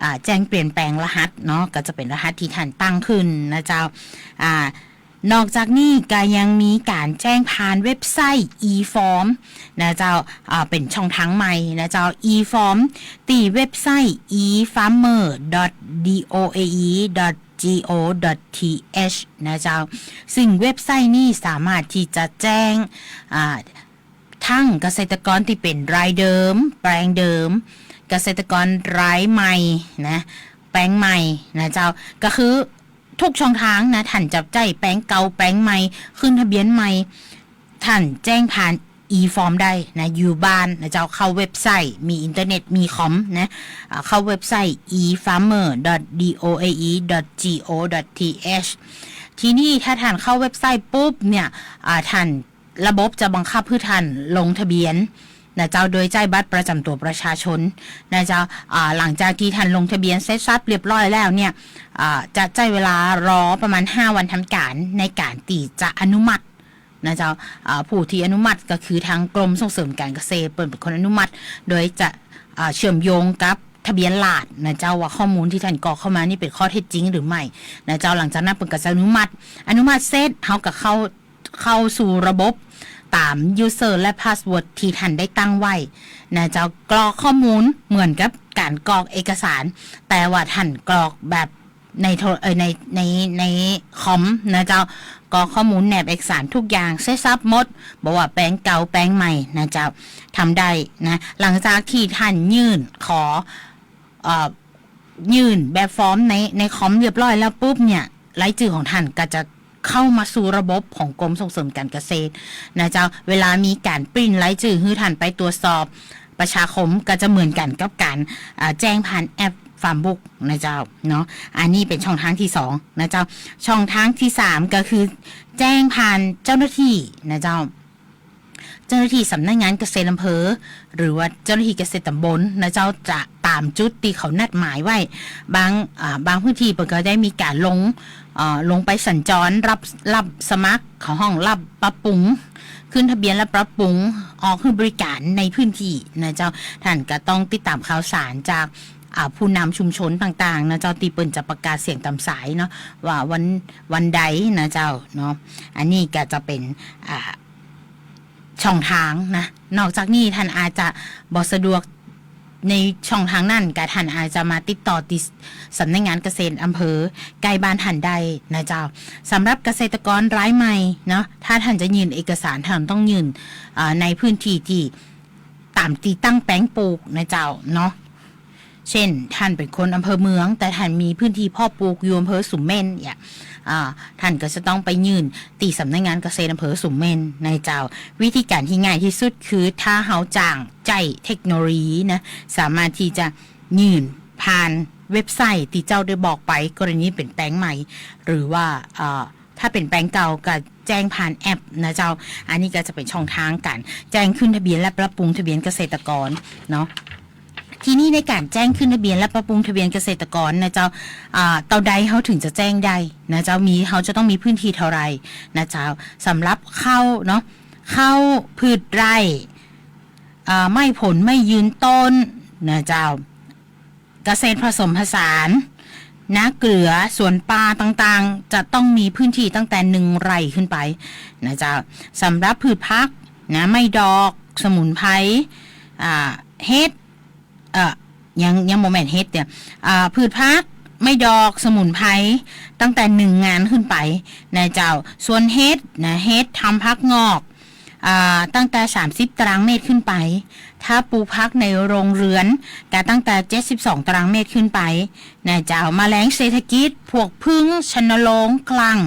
อ่า แจ้งเปลี่ยนแปลงรหัสเนาะ ก็จะเป๋นรหัสตี้ท่านตั้งขึ้นนะเจ้า อ่า นอกจากนี้ก็ยังมีก๋านแจ้งผ่านเว็บไซต์ อีฟอร์ม นะเจ้า อ่า เป๋นช่องทางใหม่นะเจ้า อีฟอร์ม ตี้เว็บไซต์ อีฟาร์มเมอร์ ดอท ดี โอ เอ อี ดอท จี โอ ดอท ที เอช นะเจ้า ซึ่งเว็บไซต์นี้สามารถตี้จะแจ้ง อ่า ตึงเกษตรกรตี้เป๋นรายเดิม แปลงเดิม เกษตรกรรายใหม่นะ แปลงใหม่นะเจ้า ก็คือทุกช่องทางนะ ท่านจะใจ๊แปลงเก่า แปลงใหม่ ขึ้นทะเบียนใหม่ ท่านแจ้งผ่าน อีฟอร์ม ได้นะ อยู่บ้านนะเจ้า เข้าเว็บไซต์ มีอินเทอร์เน็ต มีคอมนะ อ่า เข้าเว็บไซต์ อีฟาร์มเมอร์ ดอท ดี โอ เอ อี ดอท จี โอ ดอท ที เอช ทีนี้ถ้าท่านเข้าเว็บไซต์ปุ๊บเนี่ย อ่า ท่าน ระบบจะบังคับหื้อท่านลงทะเบียนนะเจ้า โดยใจ๊บัตรประจำตั๋วประชาชนนะเจ้า อ่า หลังจากตี้ท่านลงทะเบียนเสร็จสับเรียบร้อยแล้วเนี่ย อ่า จะใจ๊เวลารอประมาณห้าวันทำก๋านในก๋านตี้จะอนุมัตินะเจ้า อ่า ผู้ตี้อนุมัติก็คือทางกรมส่งเสริมก๋านเกษตรเปิ้นเป๋นคนอนุมัติ โดยจะ อ่า เชื่อมโยงกับทะเบียนราษฎร์นะเจ้า ว่าข้อมูลตี้ท่านกรอกเข้ามานี่เป๋นข้อเท็จจริงหรือไม่นะเจ้า หลังจากนั้นเปิ้นก็จะอนุมัติ อนุมัติเสร็จ เฮาก็เข้า เข้าสู่ระบบต๋าม ยูเซอร์ และ พาสเวิร์ด ตี้ท่านได้ตั้งไว้นะเจ้า กรอกข้อมูลเหมือนกับก๋านกรอกเอกสาร แต่ว่าท่านกรอกแบบในโทร- เอ่อ ใน ใน ในคอมนะเจ้า กรอกข้อมูลแนบเอกสารทุกอย่างเสร็จสับหมด บ่ว่าแปลงเก่าแปลงใหม่นะเจ้า ทำได้นะ หลังจากตี้ท่านยื่นขอ เอ่อ ยื่นแบบฟอร์มใน ในคอมเรียบร้อยแล้วปุ๊บเนี่ย รายจื้อของท่านก็จะเข้ามาสู่ระบบของกรมส่งเสริมก๋านเกษตรนะเจ้า เวลามีก๋านปริ้นรายจื้อหื้อท่านไปตรวจสอบประชาคม ก็จะเหมือนกั๋นกับก๋าน อ่า แจ้งผ่านแอปฟาร์มบุ๊กนะเจ้าเนาะ อันนี้เป๋นช่องทางตี้สองนะเจ้า ช่องทางตี้สามก็คือแจ้งผ่านเจ้าหน้าตี้นะเจ้า เจ้าหน้าตี้สำนักงานเกษตรอำเภอ หรือว่าเจ้าหน้าตี้เกษตรตำบลนะเจ้า จะต ต๋ามจุดตี้เขานัดหมายไว้ บาง อ่า บางพื้นที่เปิ้นก็ได้มีก๋านลง เอ่อ ลงไปสัญจร รับ รับสมัคร เขาฮ้องรับปรับปรุง ขึ้นทะเบียนและปรับปรุง ออกหื้อบริก๋านในพื้นที่นะเจ้า ท่านก็ต้องติดต๋ามข่าวสารจาก อ่า ผู้นำชุมชนต่างๆ นะเจ้า ตี้เปิ้นจะประกาศเสียงต๋ามสายเนาะ ว่าวัน วันใดนะเจ้าเนาะ อันนี้ก็จะเป๋น อ่า ช่องทางนะ นอกจากนี้ท่านอาจจะบ่สะดวกในช่องทางนั้น ก็ท่านอาจจะมาติดต่อตี้สำนักงานเกษตรอำเภอใก้บ้านท่านได้นะเจ้า สำหรับเกษตรกรรายใหม่เนาะ ถ้าท่านจะยื่นเอกสาร ท่านต้องยื่น เอ่อ ในพื้นที่ตี้ ต๋ามตี้ตั้งแปลงปลูกนะเจ้าเนาะ เช่น ท่านเป๋นคนอำเภอเมือง แต่ท่านมีพื้นที่เพาะปลูกอยู่อำเภอสุมเม็นเนี่ย อ่า ท่านก็จะต้องไปยื่นตี้สำนักงานเกษตรอำเภอสุมเม็นนะเจ้า วิธีก๋านตี้ง่ายตี้สุดคือ ถ้าเฮาจ้างใจ๊เทคโนโลยีนะ สามารถตี้จะยื่นผ่านเว็บไซต์ตี้เจ้าได้บอกไป กรณีเป๋นแปลงใหม่ หรือว่า เอ่อ ถ้าเป๋นแปลงเก่าก็แจ้งผ่านแอปนะเจ้า อันนี้ก็จะเป๋นช่องทางก๋านแจ้งขึ้นทะเบียนและปรับปรุงทะเบียนเกษตรกรเนาะ ทีนี้ในก๋านแจ้งขึ้นทะเบียนและปรับปรุงทะเบียนเกษตรกรนะเจ้า อ่า เต้าใดเฮาถึงจะแจ้งได้นะเจ้า มี เฮาจะต้องมีพื้นที่เท่าไหร่นะเจ้า สำหรับข้าวเนาะ ข้าว พืชไร่ อ่า ไม้ผล ไม้ยืนต้นนะเจ้า เกษตรผสมผสาน นาเกลือ สวนป่าต่างๆ จะต้องมีพื้นที่ตั้งแต่หนึ่งไร่ขึ้นไปนะเจ้า สำหรับพืชผักนะ ไม้ดอก สมุนไพร อ่า เห็ด เอ่อ ยัง ยังบ่แม่นเห็ดเนี่ย อ่า พืชผัก ไม้ดอก สมุนไพร ตั้งแต่หนึ่งงานขึ้นไปนะเจ้า ส่วนเห็ดนะ เห็ดทำผักงอก อ่า ตั้งแต่สามสิบตารางเมตรขึ้นไป ถ้าปลูกผักในโรงเรือน ก็ตั้งแต่เจ็ดสิบสองตารางเมตรขึ้นไปนะเจ้า แมลงเศรษฐกิจ พวกผึ้ง ชนโรง กลั่ง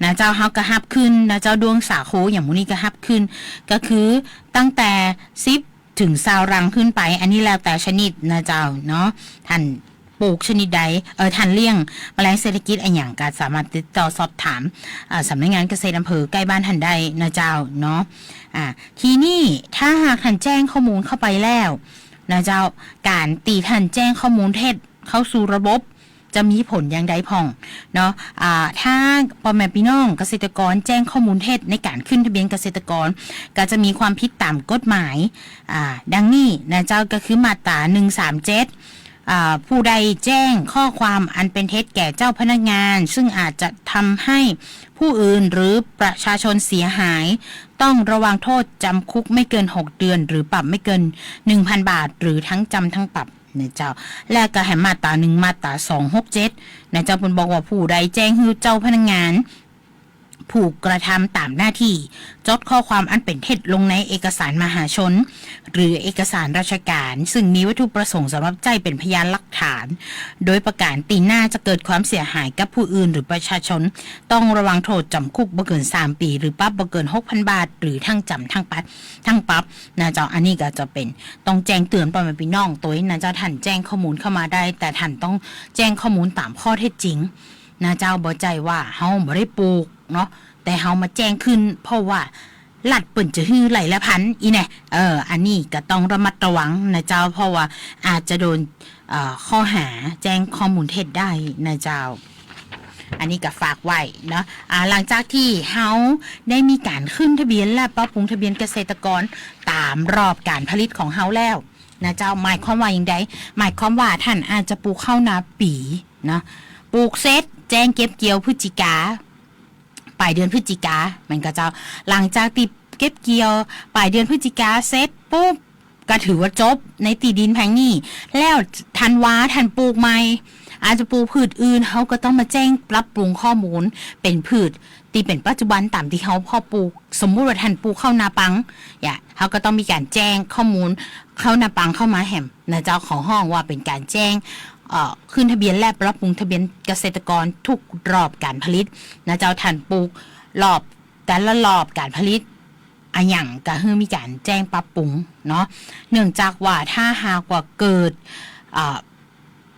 นะเจ้า เฮาก็ฮับขึ้นนะเจ้า ด้วงสาคู อย่างหมู่นี้ก็ฮับขึ้น ก็คือตั้งแต่สิบ ถึงซาวรังขึ้นไป อันนี้แล้วแต่ชนิดนะเจ้าเนาะ ท่านปลูกชนิดใด เอ่อ ท่านเลี้ยงแมลงเศรษฐกิจอะหยังก็สามารถติดต่อสอบถาม เอ่อ สำนักงานเกษตรอำเภอใกล้บ้านท่านได้นะเจ้าเนาะ อ่า ทีนี้ถ้าหากท่านแจ้งข้อมูลเข้าไปแล้วนะเจ้า ก๋านตี้ท่านแจ้งข้อมูลเท็จเข้าสู่ระบบ จะมีผลอย่างใดพ่องเนาะ อ่า ถ้าป้อแม่ปี้น้องเกษตรกรแจ้งข้อมูลเท็จในก๋านขึ้นทะเบียนเกษตรกร ก็จะมีความผิดต๋ามกฎหมาย อ่า ดังนี้นะเจ้า ก็คือมาตราหนึ่งสามเจ็ด อ่า ผู้ใดแจ้งข้อความอันเป็นเท็จแก่เจ้าพนักงาน ซึ่งอาจจะทำให้ผู้อื่นหรือประชาชนเสียหาย ต้องระวังโทษจำคุกไม่เกินหกเดือน หรือปรับไม่เกินหนึ่งพันบาท หรือทั้งจำทั้งปรับนะเจ้า และก็แหมมาตราหนึ่ง มาตราสองหกเจ็ดนะเจ้า เปิ้นบอกว่าผู้ใดแจ้งหื้อเจ้าพนักงาน ผู้กระทำตามหน้าที่ จดข้อความอันเป็นเท็จลงในเอกสารมหาชน หรือเอกสารราชการ ซึ่งมีวัตถุประสงค์สำหรับใจ๊เป็นพยานหลักฐาน โดยประก๋านตี้น่าจะเกิดความเสียหายกับผู้อื่นหรือประชาชน ต้องระวังโทษจำคุกบ่เกินสามปี๋ หรือปรับบ่เกินหกพันบาท หรือทั้งจำทั้งปรับ ทั้งปรับนะเจ้า อันนี้ก็จะเป๋นต้องแจ้งเตื๋อนป้อแม่ปี้น้องตวยนะเจ้า ท่านแจ้งข้อมูลเข้ามาได้ แต่ท่านต้องแจ้งข้อมูลต๋ามข้อเท็จจริงนะเจ้า บ่ใจ้ว่าเฮาบ่ได้ปลูกเนาะ แต่เฮามาแจ้งขึ้น เพราะว่า รัฐเปิ้นจะหื้อไร่ละพันอี้แน่ เออ อันนี้ก็ต้องระมัดระวังนะเจ้า เพราะว่าอาจจะโดน เอ่อ ข้อหาแจ้งข้อมูลเท็จได้นะเจ้า อันนี้ก็ฝากไว้เนาะ อ่า หลังจากตี้เฮาได้มีก๋านขึ้นทะเบียนและปรับปรุงทะเบียนเกษตรกรต๋ามรอบก๋านผลิตของเฮาแล้วนะเจ้า หมายความว่าอย่างใด หมายความว่าท่านอาจจะปลูกข้าวนาปี๋เนาะ ปลูกเสร็จแจ้งเก็บเกี่ยวพฤศจิกา ป๋ายเดือนพฤศจิกา แม่นก่อเจ้า หลังจากตี้เก็บเกี่ยวป๋ายเดือนพฤศจิกาเสร็จปุ๊บ ก็ถือว่าจบในตี้ดินแผงนี้ แล้วธันวาท่านปลูกใหม่ อาจจะปลูกพืชอื่น เฮาก็ต้องมาแจ้งปรับปรุงข้อมูลเป๋นพืชตี้เป๋นปัจจุบันต๋ามตี้เฮาเพาะปลูก สมมุติว่าท่านปลูกข้าวนาปัง เนี่ย เฮาก็ต้องมีก๋านแจ้งข้อมูลข้าวนาปังเข้ามาแหมนะเจ้า เขาฮ้องว่าเป๋นก๋านแจ้ง เอ่อ ขึ้นทะเบียนและปรับปรุงทะเบียนเกษตรกรทุกรอบก๋านผลิตนะเจ้า ท่านปลูกรอบ แต่ละรอบก๋านผลิตอะหยังก็หื้อมีก๋านแจ้งปรับปรุงเนาะ เนื่องจากว่าถ้าหากว่าเกิด เอ่อ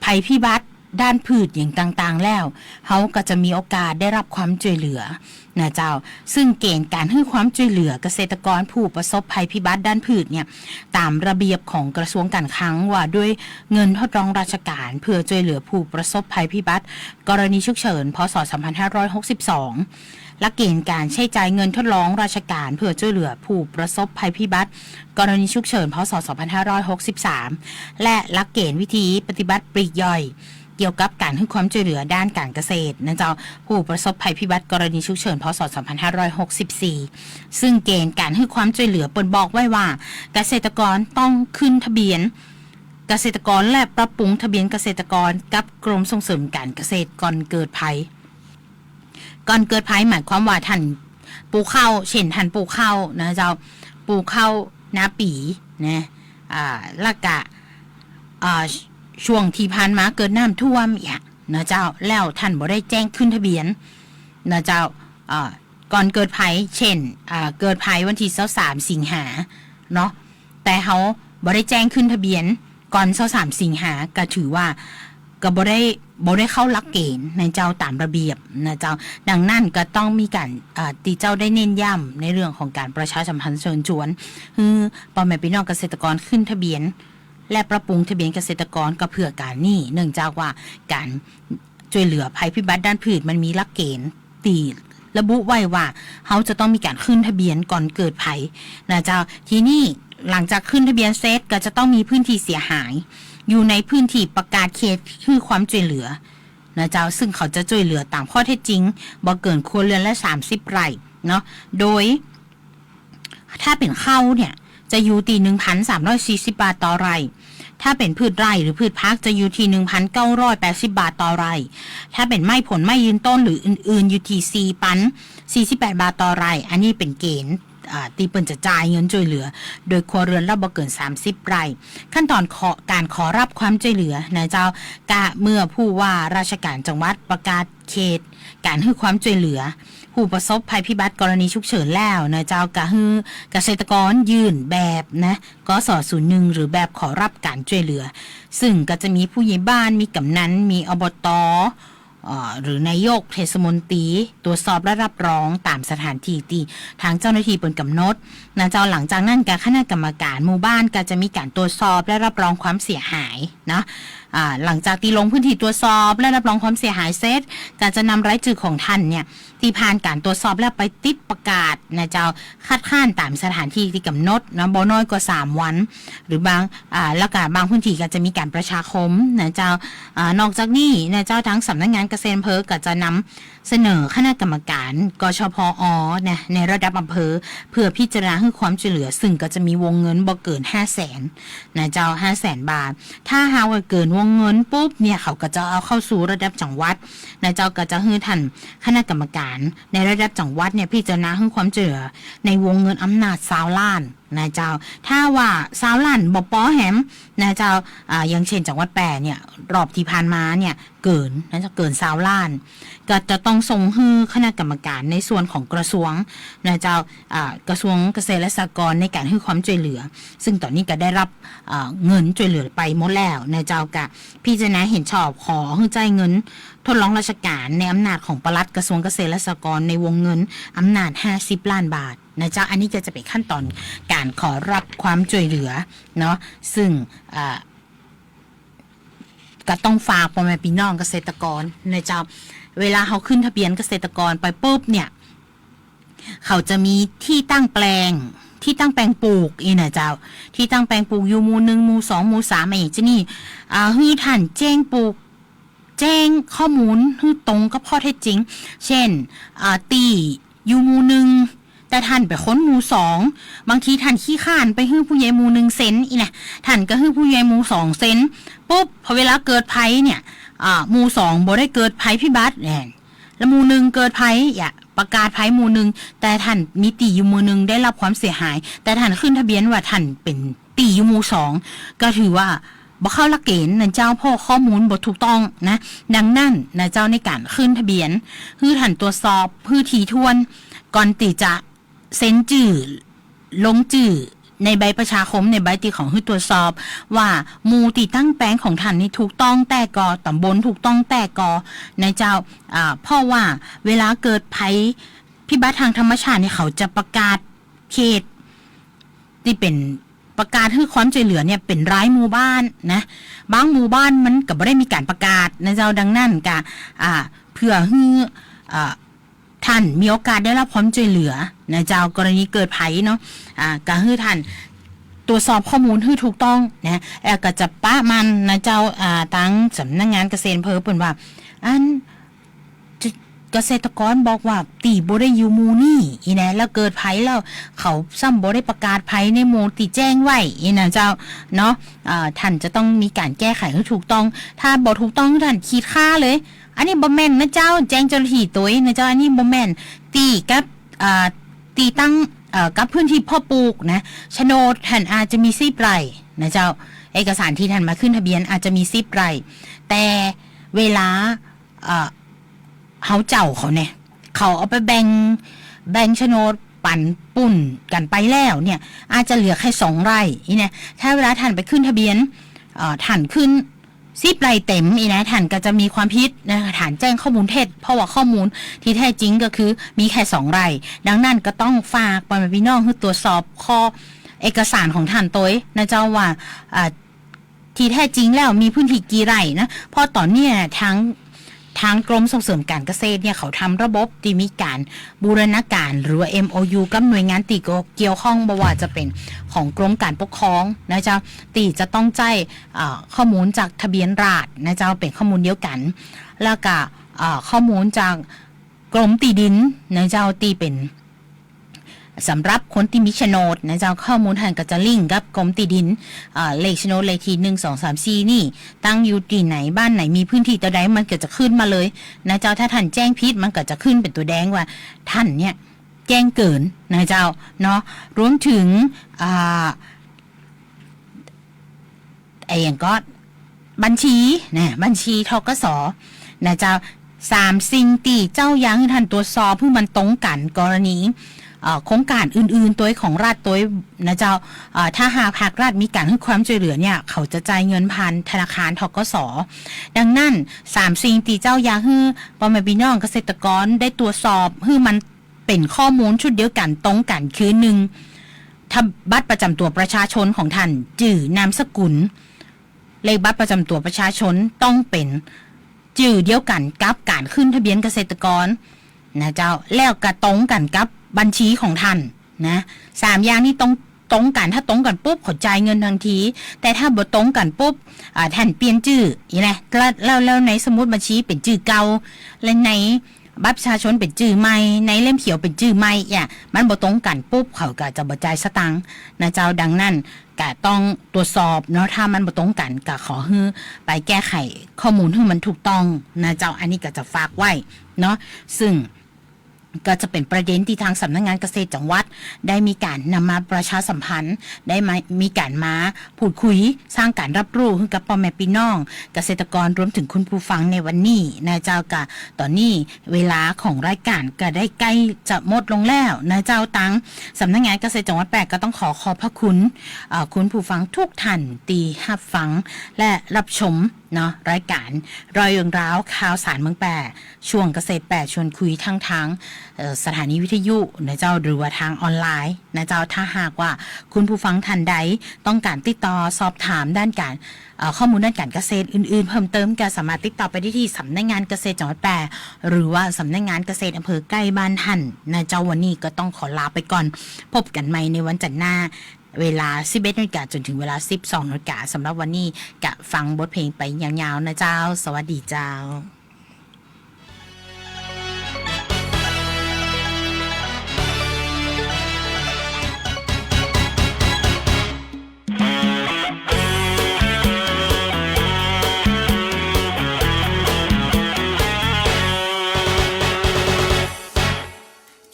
ภัยพิบัติ ด้านพืชอย่างต่างๆ แล้ว เฮาก็จะมีโอกาสได้รับความจ้วยเหลือนะเจ้า ซึ่งเกณฑ์ก๋านหื้อความจ้วยเหลือเกษตรกรผู้ประสบภัยพิบัติด้านพืชเนี่ย ต๋ามระเบียบของกระทรวงก๋านคลังว่าด้วยเงินทดลองราชก๋านเพื่อจ้วยเหลือผู้ประสบภัยพิบัติกรณีฉุกเฉิน พ.ศ. สองพันห้าร้อยหกสิบสอง หลักเกณฑ์ก๋านใจ๊จ่ายเงินทดลองราชก๋านเพื่อจ้วยเหลือผู้ประสบภัยพิบัติกรณีฉุกเฉิน พ.ศ. สองพันห้าร้อยหกสิบสาม และหลักเกณฑ์วิธีปฏิบัติปลีกย่อย เกี่ยวกับก๋านหื้อความจ้วยเหลือด้านก๋านเกษตรนะเจ้า ผู้ประสบภัยพิบัติกรณีฉุกเฉิน พ.ศ. สองพันห้าร้อยหกสิบสี่ ซึ่งเกณฑ์ก๋านหื้อความจ้วยเหลือเปิ้นบอกไว้ว่า เกษตรกรต้องขึ้นทะเบียนเกษตรกรและปรับปรุงทะเบียนเกษตรกรกับกรมส่งเสริมก๋านเกษตรก่อนเกิดภัย ก่อนเกิดภัยหมายความว่าต้านปลูกข้าว เช่นต้านปลูกข้าวนะเจ้า ปลูกข้าวนาปี๋นะ อ่า แล้วก็ อ่า ช่วงตี้ผ่านมาเกิดน้ำท่วมเนี่ยนะเจ้า แล้วต้านบ่ได้แจ้งขึ้นทะเบียนนะเจ้า อ่า ก่อนเกิดภัย เช่น อ่า เกิดภัยวันตี้ซาวสามสิงหาเนาะ แต่เฮาบ่ได้แจ้งขึ้นทะเบียนก่อนซาวสามสิงหา ก็ถือว่าก็บ่ได้ บ่ได้เข้าหลักเกณฑ์นะเจ้า ต๋ามระเบียบนะเจ้า ดังนั้นก็ต้องมีก๋าน อ่า ตี้เจ้าได้เน้นย้ำในเรื่องของก๋านประชาสัมพันธ์เชิญชวน หื้อป้อแม่ปี้น้องเกษตรกรขึ้นทะเบียน และปรับปรุงทะเบียนเกษตรกรก็เพื่อก๋านนี้ เนื่องจากว่าก๋านจ้วยเหลือภัยพิบัติด้านพืชมันมีหลักเกณฑ์ตี้ระบุไว้ว่าเฮาจะต้องมีก๋านขึ้นทะเบียนก่อนเกิดภัยนะเจ้า ทีนี้หลังจากขึ้นทะเบียนเสร็จก็จะต้องมีพื้นตี้เสียหาย อยู่ในพื้นตี้ประกาศเขตหื้อความจ้วยเหลือนะเจ้า ซึ่งเขาจะจ้วยเหลือต๋ามข้อเท็จจริง บ่เกินครัวเรือนละสามสิบไร่เนาะ โดย ถ้าเป๋นข้าวเนี่ย จะอยู่ตี้ หนึ่งพันสามร้อยสี่สิบบาทต่อไร่ ถ้าเป๋นพืชไร่หรือพืชผักจะอยู่ตี้ หนึ่งพันเก้าร้อยแปดสิบบาทต่อไร่ ถ้าเป๋นไม้ผลไม้ยืนต้นหรืออื่นๆ อยู่ตี้ สี่พันสี่สิบแปดบาทต่อไร่ อันนี้เป๋นเกณฑ์ อ่า ตี้เปิ้นจะจ่ายเงินจ้วยเหลือ โดยครัวเรือนละบ่เกินสามสิบไร่ ขั้นต๋อนขอ ก๋านขอรับความจ้วยเหลือนะเจ้า ก็เมื่อผู้ว่าราชก๋านจังหวัดประกาศเขตก๋านหื้อความจ้วยเหลือ ผู้ประสบภัยพิบัติกรณีฉุกเฉินแล้วนะเจ้า ก็หื้อเกษตรกรยื่นแบบนะ กส ศูนย์หนึ่ง หรือแบบขอรับก๋านจ้วยเหลือ ซึ่งก็จะมีผู้ใหญ่บ้าน มีกำนัน มี อบต. เอ่อ หรือนายกเทศมนตรี ตรวจสอบและรับรองต๋ามสถานตี้ตี้ทางเจ้าหน้าตี้เปิ้นกำหนดนะเจ้า หลังจากนั้นก็คณะกรรมการหมู่บ้านก็จะมีก๋านตรวจสอบและรับรองความเสียหายนะ อ่า หลังจากตี้ลงพื้นตี้ตรวจสอบและรับรองความเสียหายเสร็จ ก็จะนำรายจื้อของต้านเนี่ย ตี้ผ่านก๋านตรวจสอบแล้วไปติดประกาศนะเจ้า คัดค้านต๋ามสถานตี้ตี้กำหนดนะ บ่น้อยกว่าสามวัน หรือบาง อ่า แล้วก็บางพื้นตี้ก็จะมีก๋านประชาคมนะเจ้า อ่า นอกจากนี้นะเจ้า ทางสำนักงานเกษตรอำเภอก็จะนำเสนอคณะกรรมการ กชพอ นะ ในระดับอำเภอ เพื่อพิจารณาหื้อความจ้วยเหลือ ซึ่งก็จะมีวงเงินบ่เกินห้าแสนนะเจ้า ห้าแสนบาท ถ้าหากว่าเกินวงเงินปุ๊บเนี่ย เขาก็จะเอาเข้าสู่ระดับจังหวัดนะเจ้า ก็จะหื้อต้านคณะกรรมการในระดับจังหวัดเนี่ย พิจารณาหื้อความจ้วยเหลือในวงเงินอำนาจซาวล้านนะเจ้า ถ้าว่าซาวล้านบ่ปอแหมนะเจ้า อ่า อย่างเช่นจังหวัดแป้เนี่ย รอบตี้ผ่านมาเนี่ย เกินนะเจ้า เกินซาวล้าน ก็จะต้องส่งหื้อคณะกรรมการในส่วนของกระทรวงนะเจ้า อ่า กระทรวงเกษตรและสหกรณ์ในก๋านหื้อความจ้วยเหลือ ซึ่งต๋อนนี้ก็ได้รับ อ่า เงินจ้วยเหลือไปหมดแล้วนะเจ้า ก็พิจารณาเห็นชอบขอหื้อจ่ายเงินทดลองราชก๋านในอำนาจของปลัดกระทรวงเกษตรและสหกรณ์ในวงเงินอำนาจห้าสิบล้านบาทนะเจ้า อันนี้ก็จะเป๋นขั้นต๋อนก๋านขอรับความจ้วยเหลือเนาะ ซึ่ง อ่า ก็ต้องฝากป้อแม่ปี้น้องเกษตรกรนะเจ้า เวลาเฮาขึ้นทะเบียนเกษตรกรไปปุ๊บเนี่ย เขาจะมีตี้ตั้งแปลง ตี้ตั้งแปลงปลูกอี้นะเจ้า ตี้ตั้งแปลงปลูกอยู่หมู่หนึ่ง หมู่สอง หมู่สาม อะหยังจะนี่ อ่า หื้อต้านแจ้งปลูก แจ้งข้อมูลหื้อตรงกับข้อเท็จจริง เช่น อ่า ตี้อยู่หมู่หนึ่ง แต่ต้านเป๋นคนหมู่สอง บางทีต้านขี้คร้านไปหื้อผู้ใหญ่หมู่หนึ่งเซ็นอี้นะ ต้านก็หื้อผู้ใหญ่หมู่สองเซ็น ปุ๊บ พอเวลาเกิดภัยเนี่ย อ่า หมู่สองบ่ได้เกิดภัยพิบัติเนี่ย แล้วหมู่หนึ่งเกิดภัย อย่าประกาศภัยหมู่หนึ่ง แต่ต้านมีตี้อยู่หมู่หนึ่งได้รับความเสียหาย แต่ต้านขึ้นทะเบียนว่าต้านเป๋นตี้อยู่หมู่สอง ก็ถือว่าบ่เข้าหลักเกณฑ์นะเจ้า เพราะข้อมูลบ่ถูกต้องนะ ดังนั้นนะเจ้า ในก๋านขึ้นทะเบียน หื้อต้านตรวจสอบหื้อถี่ถ้วน ก่อนตี้จะเซ็นจื้อ ลงจื้อ ในใบประชาคม ในใบตี้เขาหื้อตรวจสอบว่าหมู่ตี้ตั้งแปลงของต้านนี่ถูกต้องแต๊ก่อ ตำบลถูกต้องแต๊ก่อ นะเจ้า อ่า เพราะว่าเวลาเกิดภัยพิบัติตางธรรมชาติเนี่ย เขาจะประกาศเขตตี้เป๋น ประกาศหื้อความจ้วยเหลือเนี่ยเป๋นรายหมู่บ้านนะ บางหมู่บ้านมันก็บ่ได้มีก๋านประกาศนะเจ้า ดังนั้นก็ อ่า เพื่อหื้อ อ่า ต้านมีโอกาสได้รับความจ้วยเหลือนะเจ้า กรณีเกิดภัยเนาะ อ่า ก็หื้อต้านตรวจสอบข้อมูลหื้อถูกต้องนะ แล้วก็จะประมาณนะเจ้า อ่า ตางสำนักงานเกษตรอำเภอเปิ้นว่า อัน เกษตรกรบอกว่าตี้บ่ได้อยู่หมู่นี้อี้นะ แล้วเกิดภัยแล้ว เขาซ้ำบ่ได้ประกาศภัยในหมู่ตี้แจ้งไว้อี้นะเจ้า เนาะ อ่า ต้านจะต้องมีก๋านแก้ไขหื้อถูกต้อง ถ้าบ่ถูกต้องต้านขีดค่าเลย อันนี้บ่แม่นนะเจ้า แจ้งเจ้าหน้าตี้ตวยนะเจ้า อันนี้บ่แม่น ตี้กับ อ่า ตี้ตั้ง เอ่อ กับพื้นที่เพาะปลูกนะ โฉนดต้านอาจจะมีสิบไร่นะเจ้า เอกสารตี้ต้านมาขึ้นทะเบียนอาจจะมีสิบไร่ แต่เวลา เอ่อ เฮาเจ้าเขาเนี่ย เขาเอาไปแบ่ง แบ่งโฉนดปันปุ้นกั๋นไปแล้วเนี่ย อาจจะเหลือแค่สองไร่อี้นะ ถ้าเวลาต้านไปขึ้นทะเบียน เอ่อ ต้านขึ้นสิบไร่เต็มอี้นะ ต้านก็จะมีความผิดนะ ฐานแจ้งข้อมูลเท็จ เพราะว่าข้อมูลตี้แท้จริงก็คือมีแค่สองไร่ ดังนั้นก็ต้องฝากป้อแม่ปี้น้องหื้อตรวจสอบข้อเอกสารของต้านตวยนะเจ้าว่า อ่า ตี้แท้จริงแล้วมีพื้นที่กี่ไร่นะ เพราะต๋อนเนี้ยตาง ตางกรมส่งเสริมก๋านเกษตรเนี่ย เขาทำระบบตี้มีก๋านบูรณาการ หรือว่า เอ็มโอยู กับหน่วยงานตี้เกี่ยวข้อง บ่ว่าจะเป๋นของกรมก๋านปกครองนะเจ้า ตี้จะต้องใจ๊ เอ่อ ข้อมูลจากทะเบียนราษฎร์นะเจ้า เป๋นข้อมูลเดียวกั๋น แล้วก็ เอ่อ ข้อมูลจากกรมตี้ดินนะเจ้า ตี้เป๋น สำหรับคนตี้มีโฉนดนะเจ้า ข้อมูลต้านก็จะลิงก์กับกรมตี้ดิน เอ่อ เลขโฉนดเลขตี้หนึ่ง สอง สาม สี่ นี่ ตั้งอยู่ตี้ไหน บ้านไหน มีพื้นที่เต้าใด มันก็จะขึ้นมาเลยนะเจ้า ถ้าต้านแจ้งผิด มันก็จะขึ้นเป๋นตั๋วแดงว่าต้านเนี่ยแจ้งเกินนะเจ้า เนาะ รวมถึง อ่า ไอ้หยังก็ บัญชีนะ บัญชี ธ.ก.ส. นะเจ้า สามสิ่งตี้เจ้าอยากหื้อต้านตรวจสอบหื้อมันตรงกั๋น กรณี เอ่อ โครงก๋านอื่นๆ ตวยของรัฐตวยนะเจ้า เอ่อ ถ้าหากภาครัฐมีก๋านหื้อความจ้วยเหลือเนี่ย เขาจะจ่ายเงินผ่านธนาคาร ธ.ก.ส. ดังนั้น สามสิ่งตี้เจ้าอยากหื้อป้อแม่ปี้น้องเกษตรกรได้ตรวจสอบหื้อมันเป๋นข้อมูลชุดเดียวกั๋นตรงกั๋นคือ หนึ่ง ทะ- บัตรประจ๋ำตั๋วประชาชนของต้าน จื้อ นามสกุล เลขบัตรประจ๋ำตั๋วประชาชนต้องเป๋นจื้อเดียวกั๋นกับก๋านขึ้นทะเบียนเกษตรกรนะเจ้า แล้วก็ตรงกั๋นกับบัญชีของต้านนะ สามอย่างนี้ต้องตรงกั๋น ถ้าตรงกั๋นปุ๊บเขาจ่ายเงินทันที แต่ถ้าบ่ตรงกั๋นปุ๊บ อ่า ต้านเปลี่ยนจื้ออี้แหละ แล้ว แล้ว แล้วในสมุดบัญชีเป๋นจื้อเก่า และใน บัตรประชาชนเป๋นจื้อใหม่ ในเล่มเขียวเป๋นจื้อใหม่ เอี้ย มันบ่ตรงกั๋นปุ๊บ เขาก็จะบ่จ่ายสตางค์นะเจ้า ดังนั้นก็ต้องตรวจสอบเนาะ ถ้ามันบ่ตรงกั๋นก็ขอหื้อไปแก้ไขข้อมูลหื้อมันถูกต้องนะเจ้า อันนี้ก็จะฝากไว้เนาะ ซึ่งก็จะเป๋นประเด็นตี้ตางสำนักงานเกษตรจังหวัดได้มีก๋านนำมาประชาสัมพันธ์ ได้มา มีก๋านมาพูดคุย สร้างก๋านรับรู้หื้อกับป้อแม่ปี้น้องเกษตรกร รวมเถิงคุณผู้ฟังในวันนี้นะเจ้า ก็ต๋อนนี้ เวลาของรายก๋านก็ได้ใก้จะหมดลงแล้วนะเจ้า ตางสำนักงานเกษตรจังหวัดแปดก็ต้องขอขอบพระคุณ เอ่อ คุณผู้ฟังทุกท่านตี้ฮับฟังและฮับชมเนาะ รายก๋านรอยเรื่องราวข่าวสารเมืองแปด ช่วงเกษตรแปดชวนคุย ตางตาง เอ่อ สถานีวิทยุนะเจ้า หรือว่าตางออนไลน์นะเจ้า ถ้าหากว่าคุณผู้ฟังท่านใดต้องก๋านติดต่อสอบถามด้านก๋าน เอ่อ ข้อมูลด้านก๋านเกษตรอื่นๆ เพิ่มเติม ก็สามารถติดต่อไปได้ตี้สำนักงานเกษตรจังหวัดแปด หรือว่าสำนักงานเกษตรอำเภอใก้บ้านท่านนะเจ้า วันนี้ก็ต้องขอลาไปก่อน พบกั๋นใหม่ในวันจันทร์หน้า เวลาสิบเอ็ดนาฬิกาจ๋นเถิงเวลาสิบสองนาฬิกา สำหรับวันนี้ก็ฟังบทเพลงไปยาวๆ นะเจ้า สวัสดีเจ้า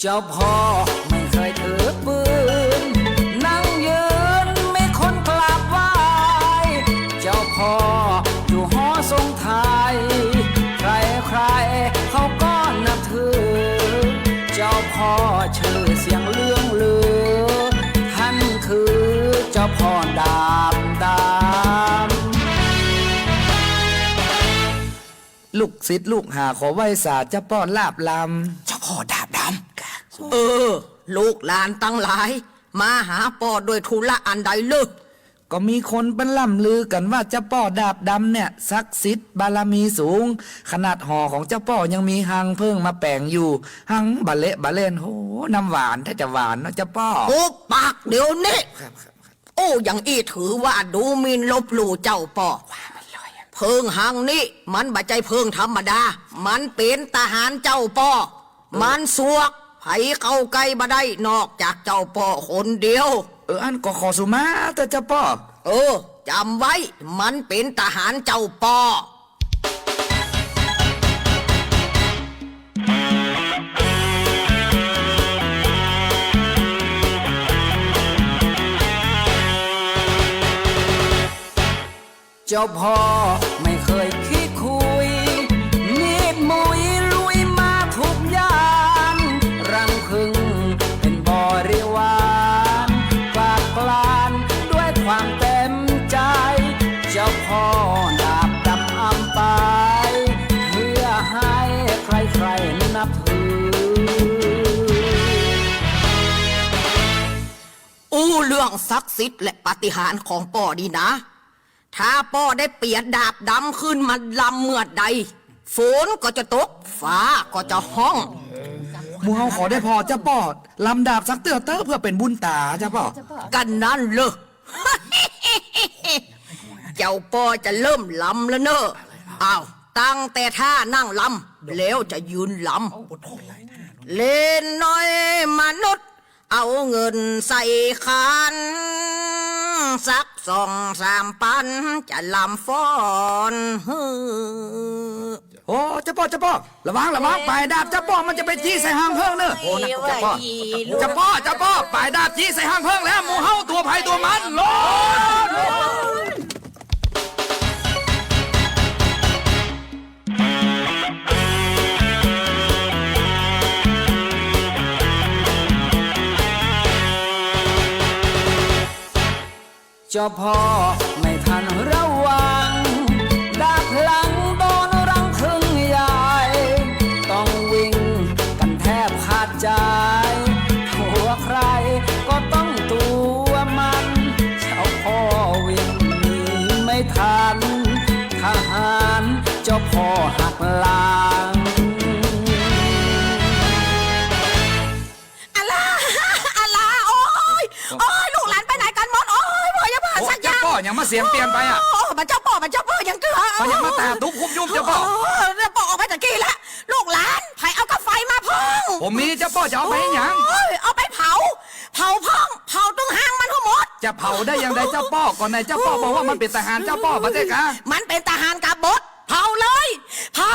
เจ้าพ่อไม่เคยถือปืน นั่งยืนมีคนกราบไหว้ เจ้าพ่ออยู่หอทรงไทย ใครๆ เขาก็นับถือ เจ้าพ่อชื่อเสียงเลื่องลือ ท่านคือ เจ้าป้อดาบดำ ลูกศิษย์ลูกหาขอไหว้สาเจ้าป้อดาบดำ เจ้าป้อดาบดำ เออ ลูกหลานตังหลาย มาหาป้อด้วยธุระอันใดเล่อ ก็มีคนเปิ้นล่ำลือกั๋นว่าเจ้าป้อดาบดำเนี่ย ศักดิ์สิทธิ์บารมีสูง ขนาดหอของเจ้าป้อยังมีฮังเผิ้งมาแป๋งอยู่ ฮังบาเละบาเล่น โห น้ำหวานถ้าจะหวานเนาะเจ้าป้อ หุบปากเดี๋ยวนี้ ครับ ครับ ครับ อู้อย่างอี้ถือว่าดูหมิ่นลบหลู่เจ้าป้อ เผิ้งฮังนี้มันบ่ใจ้เผิ้งธรรมดา มันเป๋นทหารเจ้าป้อ มันสวก ใผเข้าใก้บ่ได้นอกจากเจ้าป้อคนเดียว เออ อั้นก็ขอสุมาเต๊อะเจ้าป้อ เออ จ๋ำไว้ มันเป๋นทหารเจ้าป้อ เจ้าป้อไม่เคยขี้คุย มีดมุยลุยมาทุกยาม รังผึ้งเป๋นบริวาร กวาดกลานด้วยความเต็มใจ๋ เจ้าป้อดาบดำอำไป เปื้อหื้อใครๆนับถือ อู้เรื่องศักดิ์สิทธิ์และปาฏิหาริย์ของป้อนี่นะ ถ้าป้อได้เปียดาบดำขึ้นมาลำเมื่อใด ฝนก็จะตก ฟ้าก็จะฮ้อง หมู่เฮาขอได้ผ่อเจ้าป้อ ลำดาบสักเตื้อเต๊อะ เปื้อเป๋นบุญต๋าเจ้าป้อ กั๋นนั้นเล่อ เจ้าป้อจะเริ่มลำแล้วเน่อ อ้าว ตั้งแต่ท่านั่งลำ แล้วจะยืนลำ เล่นน้อยมนุษย์ เอาเงินใส่ขัน สักสองสามปัน จะลำฟ้อนหื้อ โอ้ เจ้าป้อ เจ้าป้อ ระวัง ระวัง ป๋ายดาบเจ้าป้อมันจะไปจี๊ใส่ฮังเผิ้งเน่อ โอ้ นะ เจ้าป้อ เจ้าป้อ เจ้าป้อ ป๋ายดาบจี๊ใส่ฮังเผิ้งแล้ว หมู่เฮาตั๋วใผตั๋วมัน โลด เจ้าป้อไม่ทันระวัง ดาบพลั้งโดนรังผึ้งใหญ่ ต้องวิ่งกั๋นแทบขาดใจ๋ ตั๋วใผก็ต้องตั๋วมัน เจ้าป้อวิ่งหนีไม่ทัน ทหารเจ้าป้อหักหลัง อะละ อะละ โอ๊ย โอ๊ย ลูกหลานไปไหนกั๋นหมด โอ๊ย บ่อย่าผ่าสักอย่าง โอ้ เจ้าป้อ หยังมาเสียงเปลี่ยนไปอะ โอ้ บ่าเจ้าป้อ บ่าเจ้าป้อ หยังเตื้อ ไปหยังมาตาตุ๊บคุบยุบเจ้าป้อ โอ้ เจ้าป้อออกไปตะกี้ละ ลูกหลาน ใผเอากาไฟมาพ่อง ผมมีเจ้าป้อ จะเอาไปหยัง โอ๊ย เอาไปเผา เผาพ่อง เผาตึงฮังมันหื้อหมด จะเผาได้อย่างใดเจ้าป้อ ก่อนไหนเจ้าป้อบอกว่ามันเป๋นทหารเจ้าป้อ บ่ใจ้กา มันเป๋นทหารกบฏ เผาเลย เผา